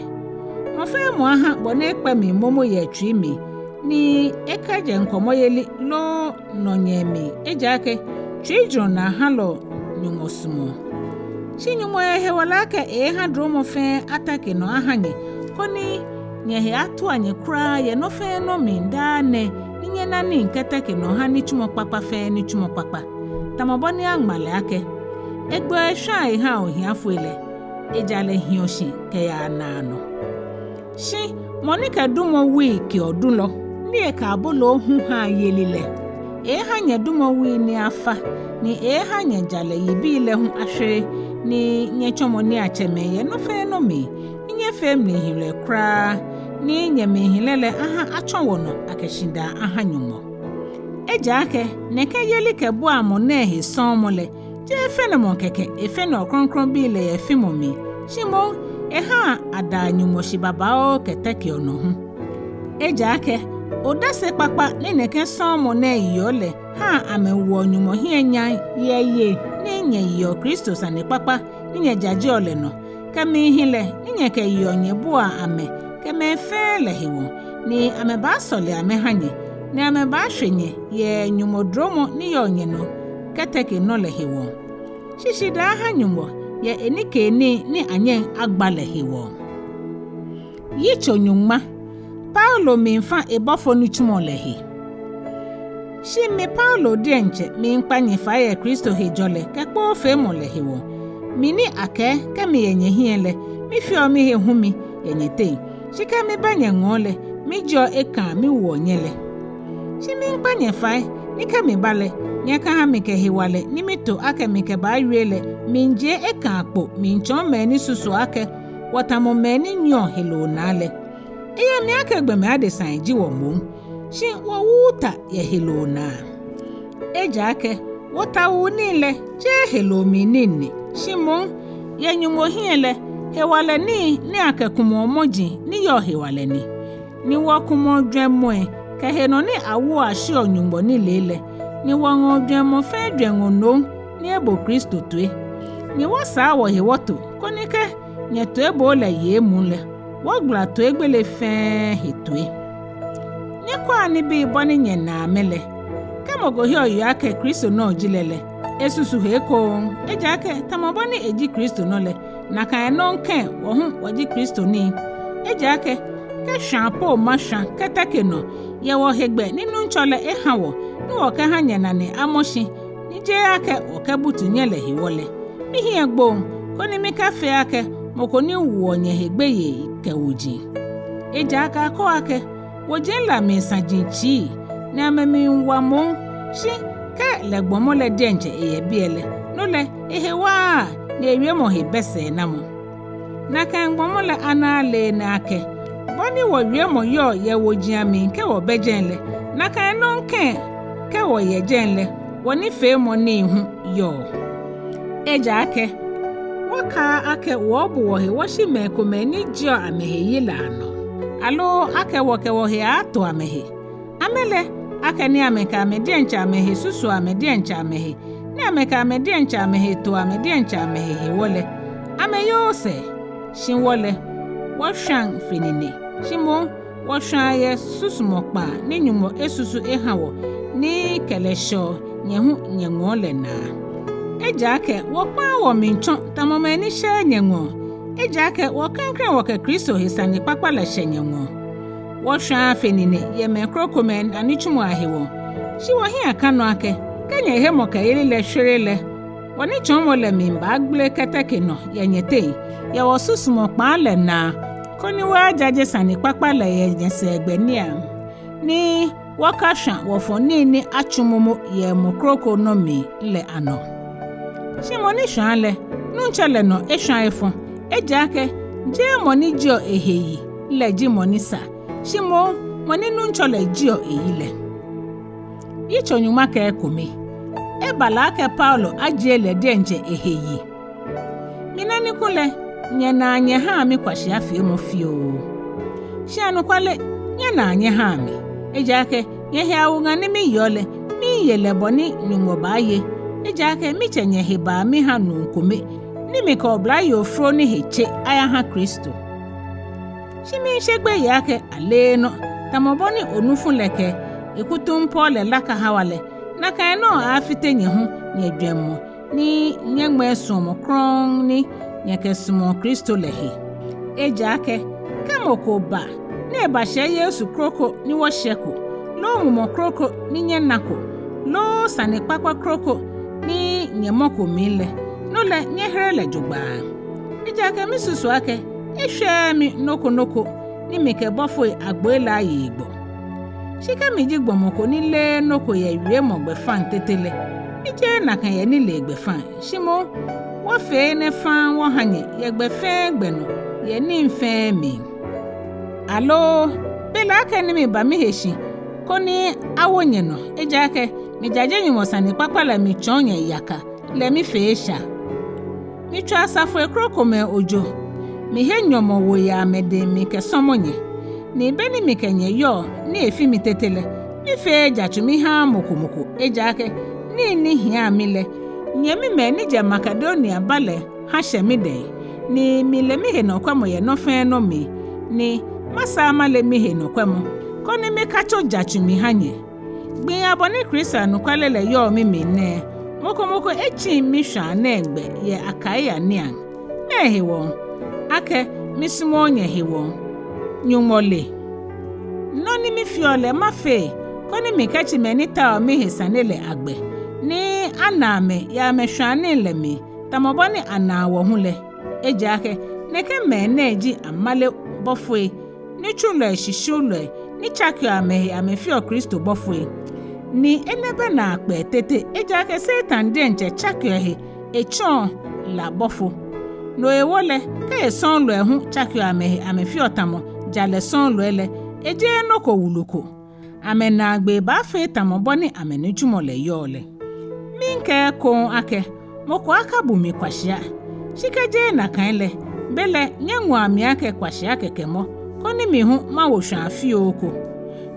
Mɔ fɛɛ mɔ aha bɔ ni ekpɛ mli momo yɛ etsui mli, ni ekajɛ ŋkɔmɔyeli loo nɔnyɛɛ mli, ejaakɛ tsuijurɔ naa halɔ Nyɔŋmɔ sumɔɔ. Shi Nyɔŋmɔ yɛ hewalɛ akɛ eeeha dromɔ fɛɛ atɛke nɔ aha nyɛ, koni nyɛhe atua nyɛ kwraa yɛ nɔ fɛɛ nɔ mli daa nɛɛ, ni nyɛna nii kɛtɛke nɔ ha nitsumɔ kpakpa fɛɛ nitsumɔ kpakpa. Tamɔ bɔ ni aŋma lɛ akɛ, egbeɔ eshwãa ehaa ohiafoi lɛ, ejalɛ hiɔ shi kɛyaa naanɔ. Shi mɔ ni kɛ dumɔ wui keɔ dulɔ, ni ekɛ aboloo hu haa yeli lɛ, eeeha nyɛdumɔ wui ni afa, ni eeeha nyɛjalɛ yibii lɛ hu ashwere, ni nyɛtsɔmɔ niiatsɛmɛi yɛ nɔ fɛɛ nɔ mli, ni nyɛfee mlihilɛ kwraa, ni nyɛmlihilɛ lɛ aha atsɔ wɔnɔ akɛ shidaa aha Nyɔŋmɔ. Ejaakɛ nɛkɛ yelikɛbuamɔ nɛɛ he sɔɔmɔ lɛ, jeee fɛnemɔ kɛkɛ efɛneɔ krɔŋkrɔŋbii lɛ yɛ fimɔ mli, shi moŋ ehaa adaa Nyɔŋmɔ shi babaoo kɛtɛkeɔ nɔ hu. Ejaakɛ odase kpakpa ni nɛkɛ sɔɔmɔ nɛɛ yeɔ lɛ haa amɛwoɔ Nyɔŋmɔ hiɛ nyam yɛ yei ni nyɛyeɔ Kristo sanekpakpa ni nyɛjajeɔ lɛ nɔ, kɛ mlihilɛ ni nyɛkɛyeɔ nyɛbuaa amɛ kɛ mɛi fɛɛ lɛ hewɔ, ni amɛbaasɔle amɛha nyɛ, ni amɛbaashwe nyɛ yɛ Nyɔŋmɔ dromɔ ni yɔɔ nyɛnɔ kɛtɛke nɔ lɛ hewɔ. Shi shidaa aha Nyɔŋmɔ yɛ enikeenii ni anyɛŋ agba lɛ hewɔ. Yitso nyɔŋma. Paulo miifã ebɔfo nitsumɔ lɛ he. Shi mi Paulo diɛŋtsɛ miikpa nyɛ fai yɛ Kristo hejɔlɛ kɛ kpoofeemɔ lɛ hewɔ. Mi ni akɛɛ kɛ miyɛ nyɛhiɛ lɛ, mifeɔ mihe humi yɛ nyɛteŋ, shi kɛ miba nyɛŋɔɔ lɛ, mijieɔ ekãa miwoɔ nyɛ lɛ. Shi miikpa nyɛ fai ni kɛ miba lɛ, nyɛkaha mikɛ hewalɛ ni mito akɛ mikɛbaawie lɛ miijie ekãa kpo miitsɔɔ mɛi ni susuɔ akɛ wɔtamɔ mɛi ni nyiɛɔ heloo naa lɛ. Eyɛ mli akɛ gbɔmɛi adesai ji wɔ moŋ, shi wɔwuuu ta yɛ heloo naa. Ejaakɛ wɔtawuu nii lɛ jeee heloo mli nii ni, shi moŋ yɛ Nyɔŋmɔ hiɛ lɛ, hewalɛ nii ni akɛkumɔɔ mɔji ni yɔɔ hewalɛ ni. Ni wɔkumɔɔ jwɛŋmɔi kɛ he nɔ ni awoɔ ashiɔ Nyɔŋmɔ nilee lɛ, ni wɔŋɔɔ jwɛŋmɔ fɛɛ jwɛŋmɔ nom ni ebo Kristo toi. Ni wɔsaa wɔhe wɔto, koni kɛ nyɛtoiboo lɛ ye emuu lɛ, wɔgbala toigbele fɛɛ he toi. Nyɛkwɛa nibii bɔ ni nyɛnaa amɛ lɛ. Kɛ mɔ ko heɔ yeɔ akɛ Kristo nɔ ji lɛ lɛ, esusu he ekoŋŋ, ejaakɛ tamɔ bɔ ni eji Kristo nɔ lɛ, nakai nɔŋŋ kɛ̃ wɔ hu wɔji Kristo nii. Ejaakɛ kɛ shwãa po mashwã kɛtɛke nɔ yɛ wɔhegbɛ ni Nuŋtsɔ lɛ eha wɔ, ni wɔkɛha nyɛnane amɔ shi, ni jeee akɛ wɔkɛbutu nyɛ lɛ hewɔ lɛ, mihiɛ gboŋ, koni mikafee akɛ mɔ ko ni woɔ nyɛhe gbeyei kɛ woji. Ejaakɛ akɛɔ akɛ, woji lɛ amli saji tsii, ni amɛmli wa moŋ, shi kɛ lɛ gbɔmɔ lɛ diɛŋtsɛ eyɛ biɛ lɛ, no lɛ ehe waaa, ni ewiemɔ he bɛ sɛɛnamɔ. Nakai gbɔmɔ lɛ ana ale enɛ akɛ, bɔ ni wɔwiemɔ yɔɔ yɛ woji amli kɛ wɔbɛ jɛi lɛ, nakai nɔŋŋ kɛ̃ kɛ wɔyɛ jɛi lɛ, wɔnifeemɔ nii hu yɔɔ. Ejaakɛ wɔkaaa akɛ wɔɔbu wɔhe wɔshi mɛi komɛi ni jieɔ amɛhe yi lɛ anɔ, aloo akɛ wɔkɛ wɔhe aaato amɛhe. Amɛ lɛ, akɛni amɛkɛ amɛ diɛŋtsɛ amɛhe susuɔ amɛ diɛŋtsɛ amɛhe, ni amɛkɛ amɛ diɛŋtsɛ amɛhe toɔ amɛ diɛŋtsɛ amɛhe hewɔ lɛ, amɛyooo sɛɛ. Shi wɔ lɛ, wɔshwãŋ fe nine, shi moŋ wɔshwãa yɛ susumɔ kpaa ni Nyɔŋmɔ esusu eha wɔ, ni kɛ lɛ shɛɔ nyɛ hu nyɛŋɔɔ lɛ naa. Ejaakɛ wɔkpãaa wɔmli tsɔ tamɔ mɛi ni shɛɛɛ nyɛŋɔɔ, ejaakɛ wɔ klɛŋklɛŋ wɔkɛ Kristo he sanekpakpa lɛ shɛ nyɛŋɔɔ. Wɔshwãaa fe nine yɛ mɛi krokomɛi anitsumɔi ahewɔ, shi wɔhiɛ kã nɔ akɛ, kɛ nyɛhemɔkɛyeli lɛ shwere lɛ, wɔnitsɔɔmɔ lɛ mli baagbele kɛtɛke nɔ yɛ nyɛteŋ, yɛ wɔsusumɔ kpaa lɛ naa, koni wɔyajaje sanekpakpa lɛ yɛ nyɛsɛɛgbɛ niiaŋ, ni wɔkashwã wɔfɔ̃ nii ni atsu momo yɛ mɔ kroko nɔ mli lɛ anɔ. Shi mɔ ni shwãa lɛ, Nuŋtsɔ lɛ nɔ eshwã efɔ̃; ejaakɛ jeee mɔ ni jieɔ ehe yi lɛ ji mɔ ni sa, shi moŋ mɔ ni Nuŋtsɔ lɛ jieɔ eyi lɛ. Yitso nyɔŋma kɛ ekome. Eba lɛ akɛ Paulo ajie lɛ diɛŋtsɛ ehe yi. Mina ni kulɛ nyɛnaa nyɛhãa mikwashia feemɔ fioo. Shi anɔkwale, nyɛnaa nyɛhãa mi; ejaakɛ nyɛhe awuŋã ni miyeɔ lɛ, miiye lɛ bɔ ni Nyɔŋmɔ baaye; ejaakɛ mitsɛ nyɛhebaa mihã nuu kome ni mikɛ oblayoo fro ni he tse ayahã Kristo. Shi miishe gbeyei akɛ aleenɔ, tamɔ bɔ ni onufu lɛ kɛ ekutumpɔo lɛ laka Hawa lɛ, nakai nɔŋŋ aaafite nyɛ hu nyɛjwɛŋmɔ ni nyɛŋmɛɛ suɔmɔ krɔŋŋ ni nyɛkɛsumɔɔ Kristo lɛ he. Ejaakɛ kɛ mɔ ko ba ni ebashɛ Yesu kroko ni wɔshɛko, loo mumɔ kroko ni nyɛnako, loo sanekpakpa kroko ni nyɛmɔko mli lɛ, no lɛ nyɛhere lɛ jogbaŋŋ. Ejaakɛ misusuɔ akɛ eshwɛɛɛ mi nɔ ko nɔ ko ni mikɛ bɔfoi agboi lɛ aye hegbɔ. Shi kɛ miji gbɔmɔ ko ni leee nɔ ko yɛ wiemɔ gbɛfaŋ tete lɛ, mijeee nakai yɛ nilee gbɛfaŋ, shi moŋ wɔfee enɛ faŋŋ wɔhã nyɛ yɛ gbɛ fɛɛ gbɛ nɔ yɛ nii fɛɛ mli. Aloo belɛ akɛni miba mihe shi koni awo nyɛnɔ, ejaakɛ mijaje Nyɔŋmɔ sanekpakpa lɛ mitsɔ̃ɔ nyɛ yaka lɛ mifee esha? Mitswa asafoi krokomɛi ojo, mihe nyɔmɔwoo yɛ amɛdɛŋ mikɛsɔ̃mɔ nyɛ. Ni be ni mikɛ nyɛ yɔɔ ni efi mi tete lɛ, mifeee jatsu mihãaa mɔ ko mɔ ko, ejaakɛ nii ni hia mi lɛ nyɛmimɛi ni jɛ Makedonia ba lɛ hã shɛ midɛŋ, ni mile mihenɔkwɛmɔ yɛ nɔ fɛɛ nɔ mli, ni masaa male mihenɔkwɛmɔ, koni mikatsɔ̃ jatsu mihã nyɛ. Gbii abɔ ni Kristo anɔkwale lɛ yɔɔ mimli nɛɛ, mɔ ko mɔ ko etsiŋ mishwãa nɛɛ gbɛ yɛ Akaia niiaŋ. Mɛɛ hewɔŋ? Akɛ misumɔ̃ɔɔ nyɛ hewɔ? Nyɔŋmɔ le. Nɔ ni mifeɔ lɛ mafee, koni mikɛtsi mɛi ni taoɔ mihe sane lɛ agbɛ, ni ana amɛ yɛ amɛshwãanii lɛ mli, tamɔ bɔ ni anaa wɔ hu lɛ. Ejaakɛ nɛkɛ mɛi nɛɛ ji amale bɔfoi, nitsulɔi shishiulɔi ni tsakeɔ amɛhe amɛfeɔ Kristo bɔfoi. Ni enɛ bɛ naakpɛɛ tete, ejaakɛ Satan diɛŋtsɛ tsakeɔ ehe etsɔ̃ɔ la bɔfo. No hewɔ lɛ, kɛ esɔ̃ɔlɔi hu tsakeɔ amɛhe amɛfeɔ tamɔ jalɛ sɔ̃ɔlɔi lɛ, ejeee nɔ ko wulu ko. Amɛnaagbee baafee tamɔ bɔ ni amɛnitsumɔ lɛ yɔɔ lɛ. Miikɛɛ ekoŋŋ akɛ mɔ ko akabu mi kwashia; shi kɛ jeee nakai lɛ, belɛ nyɛŋɔa mi akɛ kwashia kɛkɛ mɔ, koni mi hu mawo shwãa fioo ko.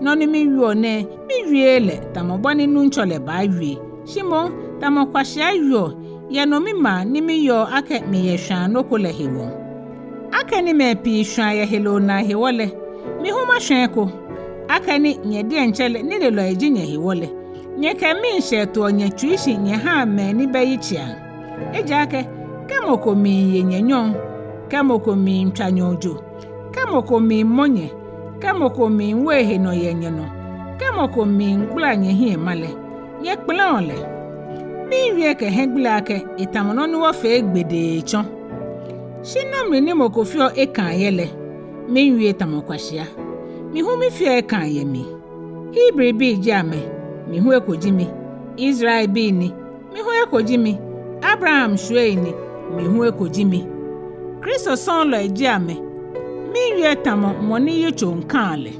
Nɔ ni miwieɔ nɛɛ, miwieee lɛ tamɔ bɔ ni Nuŋtsɔ lɛ baawie, shi moŋ tamɔ kwashia wieɔ, yɛ nɔmimaa ni miyɔɔ akɛ miyɛ shwãa nɔ ko lɛ hewɔ. Akɛni mɛi pii shwãa yɛ heloo naa hewɔ lɛ, mi hu mashwã eko. Akɛni nyɛ diɛŋtsɛ lɛ nilelɔi ji nyɛ hewɔ lɛ, nyɛkɛ miishɛɛ toɔ nyɛtsui shi nyɛhãa mɛi ni bɛ yitseiaŋ. Ejaakɛ kɛ mɔ ko miiye nyɛ nyɔŋ, kɛ mɔ ko miitswa nyɛ ojo, kɛ mɔ ko miimɔ nyɛ, kɛ mɔ ko miiwo ehe nɔ yɛ nyɛnɔ, kɛ mɔ ko miigbala nyɛhiɛ ma lɛ, nyɛkpɛlɛ̃ɔ lɛ. Miiwie kɛ hiɛgbele akɛ etamɔ nɔ ni wɔfee gbedee etsɔ̃. Shi nɔ mli ni mɔ ko feɔ ekãa yɛ lɛ, miiwie tamɔ kwashia; mi hu mifeɔ ekãa yɛ mli. Hebribii ji amɛ, mi hu eko ji mi; Israelbii ni, mi hu eko ji mi; Abraham shwiei ni, mi hu eko ji mi; Kristo sɔ̃ɔlɔi ji amɛ, miiwie tamɔ mɔ ni yitsoŋ kãa lɛ.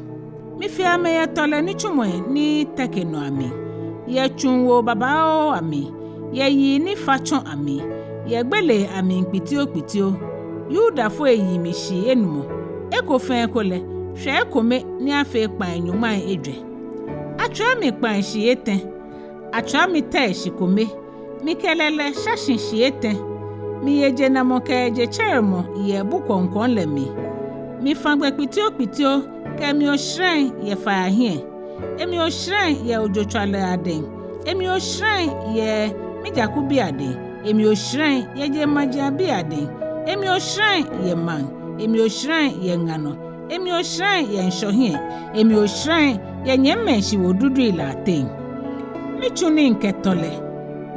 Mife amɛ yɛ tɔlɛ nitsumɔi ni tɛke nɔ amli, yɛ tsuŋwoo babaoo amli, yɛ yii ni fa tsɔ̃ amli, yɛ gbelei amli kpitiokpitio. Yudafoi yi mi shii enumɔ, eko fɛɛ eko lɛ, shwɛ ekome ni afee kpãi nyɔŋmai ejwɛ. Atswia mi kpãi shii etɛ̃, atswia mi tɛi shi kome, mikɛ lɛlɛ sha shi shii etɛ̃. Miye jenamɔ kɛ jetsɛremɔ yɛ bu kwɔŋkwɔŋ lɛ mli. Mifã gbɛ kpitiokpitio kɛ emli osharãi yɛ fai ahiɛ, emli osharãi yɛ ojotswalɔi adɛŋ, emli osharãi yɛ mijakubii adɛŋ, emli osharãi yɛ jeŋmajiaŋbii adɛŋ, emli osharãi yɛ maŋ, emli osharãi yɛ ŋa nɔ, emli osharãi yɛ ŋshɔ hiɛ, emli osharãi yɛ nyɛmimɛi shiwodudui lɛ ateŋ. Mitsu nii kɛ tɔlɛ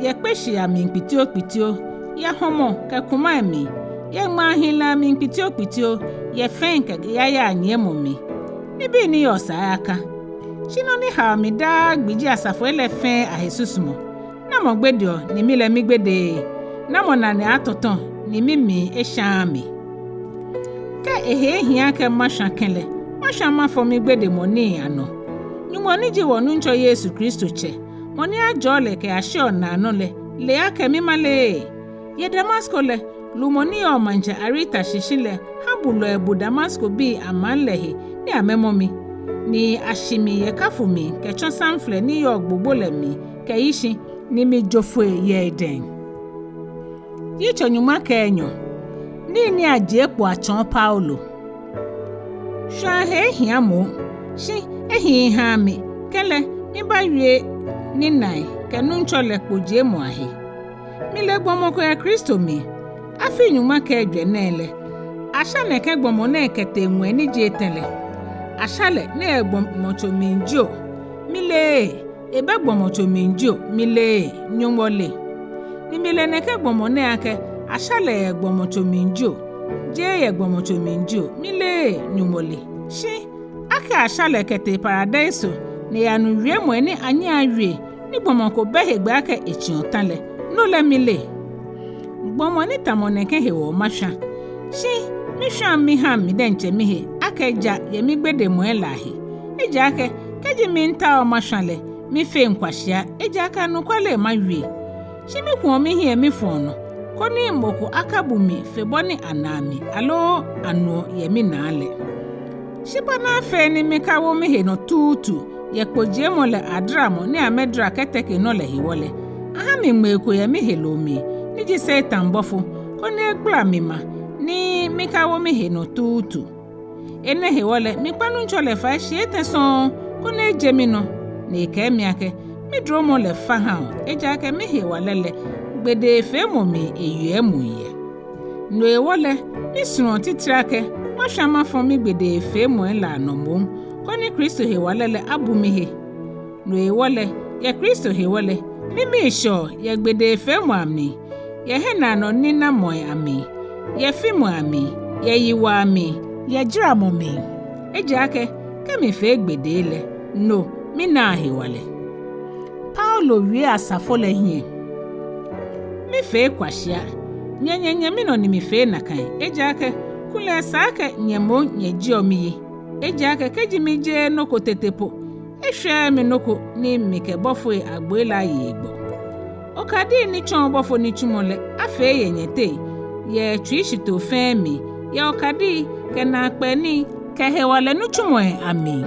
yɛ kpeshii amli kpitiokpitio, yɛ hɔmɔ kɛ kumai mli, yɛ ŋmaahilɛ amli kpitiokpitio, yɛ fɛi kɛ yayainyiɛmɔ mli. Nibii ni yɔɔ sɛɛ ayakã. Shi nɔ ni haoɔ mi daa gbi ji asafoi lɛ fɛɛ ahe susumɔ. Namɔ gbedeɔ ni mi lɛ migbedeee? Namɔ nane atɔtɔŋ ni mimli eshaaa mi? Kɛ ehe ehia akɛ mashwa kɛlɛ, mashwa mafɔ migbedemɔ nii anɔ. Nyɔŋmɔ ni ji wɔ-Nuŋtsɔ Yesu Kristo Tsɛ, mɔ ni ajɔɔ lɛ kɛyashiɔ naanɔ lɛ, le akɛ mimaleee. Yɛ Damasko lɛ, lumɔ ni yɔɔ maŋtsɛ Areta shishi lɛ ha bulɔi bu Damaskobii amaŋ lɛ he ni amɛmɔ mi, ni ashi mi yɛ kafu mli kɛtsɔ samflɛ ni yɔɔ gbogbo lɛ mli kɛyi shi, ni mijo foi yɛ edɛŋ. Yitso nyɔŋma kɛ enyɔ. Nii ni ajie kpo atsɔɔ Paulo. Shwaa he ehia moŋ, shi ehiii ehaaa mi, kɛlɛ mibawie ninaai kɛ Nuŋtsɔ lɛ kpojiemɔ ahe. Mile gbɔmɔ ko yɛ Kristo mli. Afii nyɔŋma kɛ ejwɛ nɛɛ lɛ, asha nɛkɛ gbɔmɔ nɛɛ kɛtee ŋwɛi ni ji etɛ lɛ. Asha lɛ ni eyɛ gbɔmɔtso mli jio, mileee. Ebɛ gbɔmɔtso mli jio, mileee. Nyɔŋmɔ le. Ni mile nɛkɛ gbɔmɔ nɛɛ akɛ asha lɛ yɛ gbɔmɔtso mli jio, jeee yɛ gbɔmɔtso mli jio, mileee. Nyɔŋmɔ le. Shi akɛ asha lɛ kɛtee Paradeiso ni eyanu wiemɔi ni anyɛɛɛ awie, ni gbɔmɔ ko bɛ hegbɛ akɛ etsiɔ ta lɛ, no lɛ mile. Gbɔmɔ ni tamɔ nɛkɛ hewɔ mashwa. Shi mishwaŋ mihaŋ midiɛŋtsɛ mihe akɛ ja yɛ migbedemɔi lɛ ahe. Ejaakɛ kɛji miitao mashwa lɛ, mifeŋ kwashia, ejaakɛ anɔkwale mawie. Shi mikuɔ mihiɛ mifɔɔ nɔ, koni mɔ ko akabu mi fe bɔ ni anaa mi, aloo anuɔ yɛ minaa lɛ. Shi bɔ ni afee ni mikawo mihe nɔ tuutu yɛ kpojiemɔ lɛ adaramɔ ni amɛdara kɛteke nɔ lɛ hewɔ lɛ, aha mi ŋmei ko yɛ miheloo mli, ni ji Satan bɔfo, koni egbala mi ma ni mikawo mihe nɔ tuutu. Enɛ hewɔ lɛ, mikpa Nuŋtsɔ lɛ fai shii etɛ sɔŋŋ, koni eje minɔ, ni ekɛɛ mi akɛ, miduromɔ lɛ fa ha o, ejaakɛ mihewalɛ lɛ, gbedeefeemɔ mli eyeɔ emuu yɛ. No hewɔ lɛ, misumɔɔ titri akɛ mashwa mafɔ migbedeefeemɔi lɛ anɔ moŋ, koni Kristo hewalɛ lɛ abu mihe. No hewɔ lɛ, yɛ Kristo hewɔ lɛ, mimii shɛɔ yɛ gbedeefeemɔi amli, yɛ hiɛnaanɔ ninamɔi amli, yɛ fimɔi amli, yɛ yiwaa amli, yɛ jaramɔ mli. Ejaakɛ kɛ mifee gbedee lɛ, no minaa hewalɛ. Paulo wie asafo lɛ hiɛ. Mifee kwashia. Nyɛ nyɛnyɛ minɔ ni mifee nakai, ejaakɛ kulɛ esa akɛ nyɛ moŋ nyɛjieɔ miyi. Ejaakɛ kɛji mijeee nɔ ko tete po, eshwɛɛɛ mi nɔ ko ni mikɛ bɔfoi agboi lɛ aye hegbɔ. Okadii ni tsɔɔ bɔfo nitsumɔ lɛ afee yɛ nyɛteŋ, yɛ tsuishitoo fɛɛ mli, yɛ okadii kɛ naakpɛɛ nii kɛ hewalɛ nitsumɔi amli.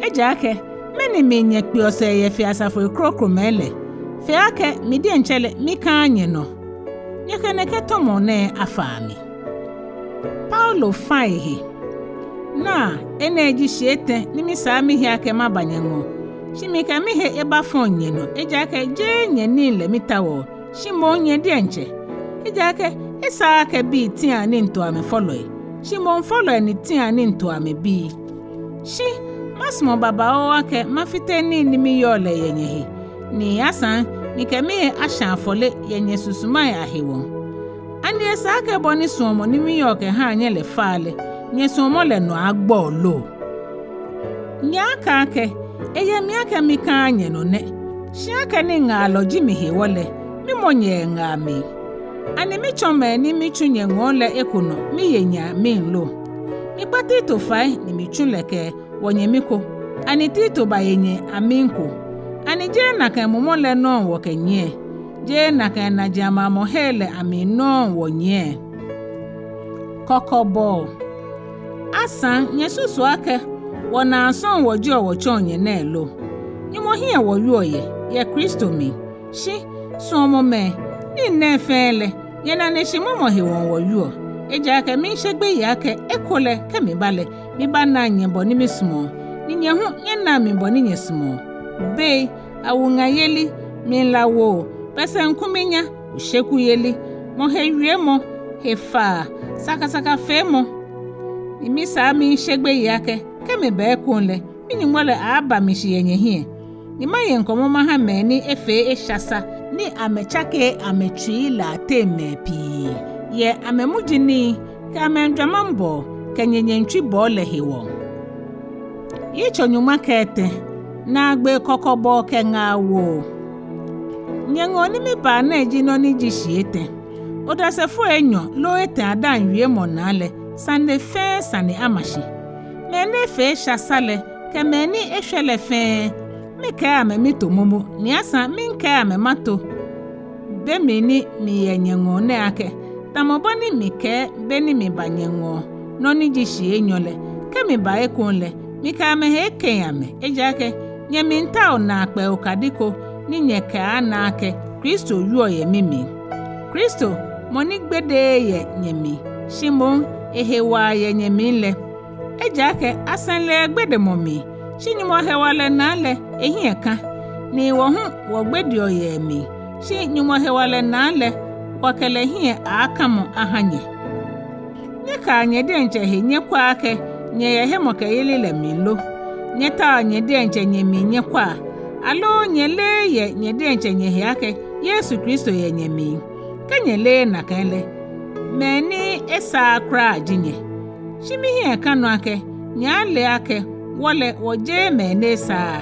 Ejaakɛ mɛni mli nyɛkpeɔ sɛɛ yɛ fe asafoi krokomɛi lɛ, fe akɛ mi diɛŋtsɛ lɛ mikaaa nyɛnɔ? Nyɛkɛ nɛkɛ tɔmɔ nɛɛ afaa mi. Paulo fa ehe. Naa, enɛ ji shii etɛ ni misaa mihe akɛ maba nyɛŋɔɔ. Shi mikɛ mihe ebafɔŋ nyɛnɔ, ejaakɛ jeee nyɛnii lɛ mitaoɔ, shi moŋ nyɛ diɛŋtsɛ. Ejaakɛ esaaa akɛ bii tia nii toɔ amɛfɔlɔi, shi moŋ fɔlɔi ni tia nii toɔ amɛbii. Shi masumɔ babaoo akɛ mafite nii ni miyɔɔ lɛ yɛ nyɛhe, ni asaŋ mikɛ mihe ashã afɔle yɛ nyɛsusumai ahewɔ. Ani esa akɛ bɔ ni suɔmɔ ni miyɔɔ kɛhaa nyɛ lɛ faa lɛ, nyɛsuɔmɔ lɛ nɔ agbɔ lo? Nyɛaakɛɛ akɛ eyɛ mli akɛ mikaaa nyɛnɔ nɛ, shi akɛni ŋaalɔ ji mi hewɔ lɛ, mimɔ nyɛ yɛ ŋaa mli. Ani mitsɔ mɛi ni mitsu nyɛŋɔɔ lɛ eko nɔ miye nyɛ amim lo? Mikpa Tito fai ni mitsu lɛ kɛ wɔnyɛmi ko. Ani Tito baye nyɛ amim ko? Ani jeee nakai mumɔ lɛ nɔŋŋ wɔkɛnyiɛ? Jeee nakai najiaŋ maŋmɔ hei lɛ amli nɔŋŋ wɔnyiɛ? Kɔkɔbɔɔ. Asaŋ nyɛsusuɔ akɛ wɔnaa sɔŋŋ wɔjieɔ wɔtsɔɔ nyɛ nɛɛ lo? Nyɔŋmɔ hiɛ wɔwieɔ yɛ, yɛ Kristo mli. Shi suɔmɔmɛi, nii nɛɛ fɛɛ lɛ, nyɛnaneshi mɔmɔ hewɔ wɔwieɔ. Ejaakɛ miishe gbeyei akɛ ekolɛ kɛ miba lɛ, mibanaa nyɛ bɔ ni misumɔɔ, ni nyɛ hu nyɛnaa mi bɔ ni nyɛsumɔɔ. Bei, awuŋayeli, mlilawoo, pɛsɛŋkuminya, oshekuyeli, mɔhewiemɔ, hefaa, sakasakafeemɔ. Ni misaa miishe gbeyei akɛ kɛ miba ekoŋŋ lɛ, mi-Nyɔŋmɔ lɛ aaaba mi shi yɛ nyɛhiɛ, ni maye ŋkɔmɔ maha mɛi ni efee esha sa ni amɛtsakeee amɛtsui lɛ ateŋ mɛi pii, yɛ amɛmuji nii kɛ amɛjwamaŋbɔɔ kɛ nyɛnyɛŋtswibɔɔ lɛ hewɔ. Yitso nyɔŋma kɛ etɛ. Naagbee kɔkɔbɔɔ kɛ ŋaawoo. Nyɛŋɔɔ ni miba nɛɛ ji nɔ ni ji shii etɛ̃. Odasefoi enyɔ loo etɛ̃ adaaŋ wiemɔ naa lɛ, sane fɛɛ sane ama shi. Mɛi ni efee esha sa lɛ kɛ mɛi ni eshwɛ lɛ fɛɛ, mikɛɛ amɛ mito momo, ni asaŋ miikɛɛ amɛ mato, be mli ni miyɛ nyɛŋɔɔ nɛɛ akɛ, tamɔ bɔ ni mikɛɛ be ni miba nyɛŋɔɔ nɔ ni ji shii enyɔ lɛ, kɛ miba ekoŋŋ lɛ, mikɛ amɛhe ekeŋ amɛ, ejaakɛ nyɛmiitao naakpɛɛ okadi ko ni nyɛkɛaana akɛ Kristo wieɔ yɛ mimli. Kristo, mɔ ni gbedeee yɛ nyɛmli, shi moŋ ehe waa yɛ nyɛmli lɛ. Ejaakɛ asɛŋ lɛ yɛ gbedemɔ mli, shi Nyɔŋmɔ hewalɛ naa lɛ ehiɛ kã, ni wɔ hu wɔgbedeɔ yɛ emli, shi Nyɔŋmɔ hewalɛ naa lɛ wɔkɛ lɛ hiɛ aaakamɔ ahã nyɛ. Nyɛkaa nyɛ diɛŋtsɛ he nyɛkwɛa akɛ nyɛyɛ hemɔkɛyeli lɛ mli lo? Nyɛtaoa nyɛ diɛŋtsɛ nyɛmli nyɛkwɛa, aloo nyɛleee yɛ nyɛ diɛŋtsɛ nyɛhe akɛ Yesu Kristo yɛ nyɛmli? Kɛ nyɛleee nakai lɛ, mɛi ni esaaa kwraa ji nyɛ. Shi mihiɛ kã nɔ akɛ nyɛaale akɛ wɔ lɛ wɔjeee mɛi ni esaaa.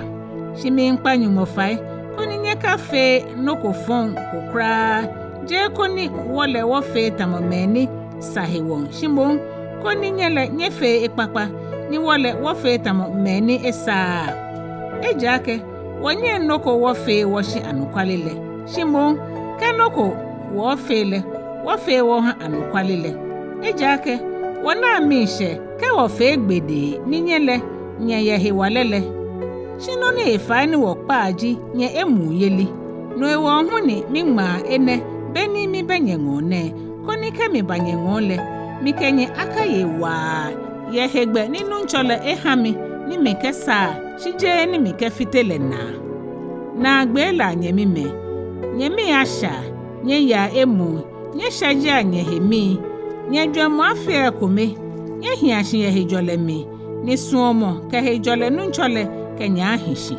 Shi miikpa Nyɔŋmɔ fai koni nyɛkafee nɔ ko fɔŋ ko kwraa, jeee koni wɔ lɛ wɔfee tamɔ mɛi ni sa hewɔ, shi moŋ koni nyɛ lɛ nyɛfee ekpakpa, ni wɔ lɛ wɔfee tamɔ mɛi ni esaaa. Ejaakɛ wɔnyɛŋ nɔ ko wɔfee wɔshi anɔkwale lɛ, shi moŋ kɛ nɔ ko wɔɔfee lɛ, wɔfee wɔhã anɔkwale lɛ. Ejaakɛ wɔnaa miishɛɛ kɛ wɔfee gbedee ni nyɛ lɛ nyɛyɛ hewalɛ lɛ. Shi nɔ ni he fai ni wɔkpaa ji nyɛ emuuyeli. No hewɔ hu ni miŋmaa enɛ be ni mibɛ nyɛŋɔɔ nɛɛ, koni kɛ miba nyɛŋɔɔ lɛ, mikɛ nyɛ akaye waa yɛ hegbɛ ni Nuŋtsɔ lɛ ehã mi ni mikɛsaa shi jeee ni mikɛfite lɛ naa. Naagbee lɛ, anyɛmimɛi, nyɛmii ashɛa, nyɛyea emuu, nyɛshɛjea nyɛhe mii, nyɛjwɛŋmɔ afea ekome, nyɛhia shi yɛ hejɔlɛ mli, ni suɔmɔ kɛ hejɔlɛ Nuŋtsɔ lɛ kɛ nyɛ ahi shi.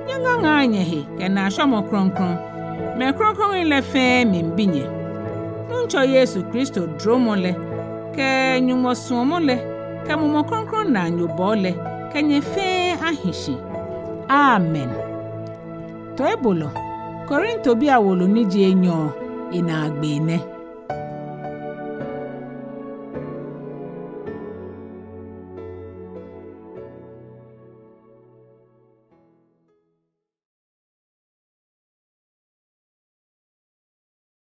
Nyɛŋaŋaa nyɛhe kɛ naashwɔmɔ krɔŋkrɔŋ. Mɛi krɔŋkrɔŋi lɛ fɛɛ miibi nyɛ. Nuŋtsɔ Yesu Kristo dromɔ lɛ, kɛ Nyɔŋmɔ suɔmɔ lɛ, kɛ Mumɔ Krɔŋkrɔŋ naanyobɔɔ lɛ, kɛ nyɛ fɛɛ ahi shi. Amen. Toibolɔ, Korintobii awolo ni ji enyɔ, enaagbee nɛ.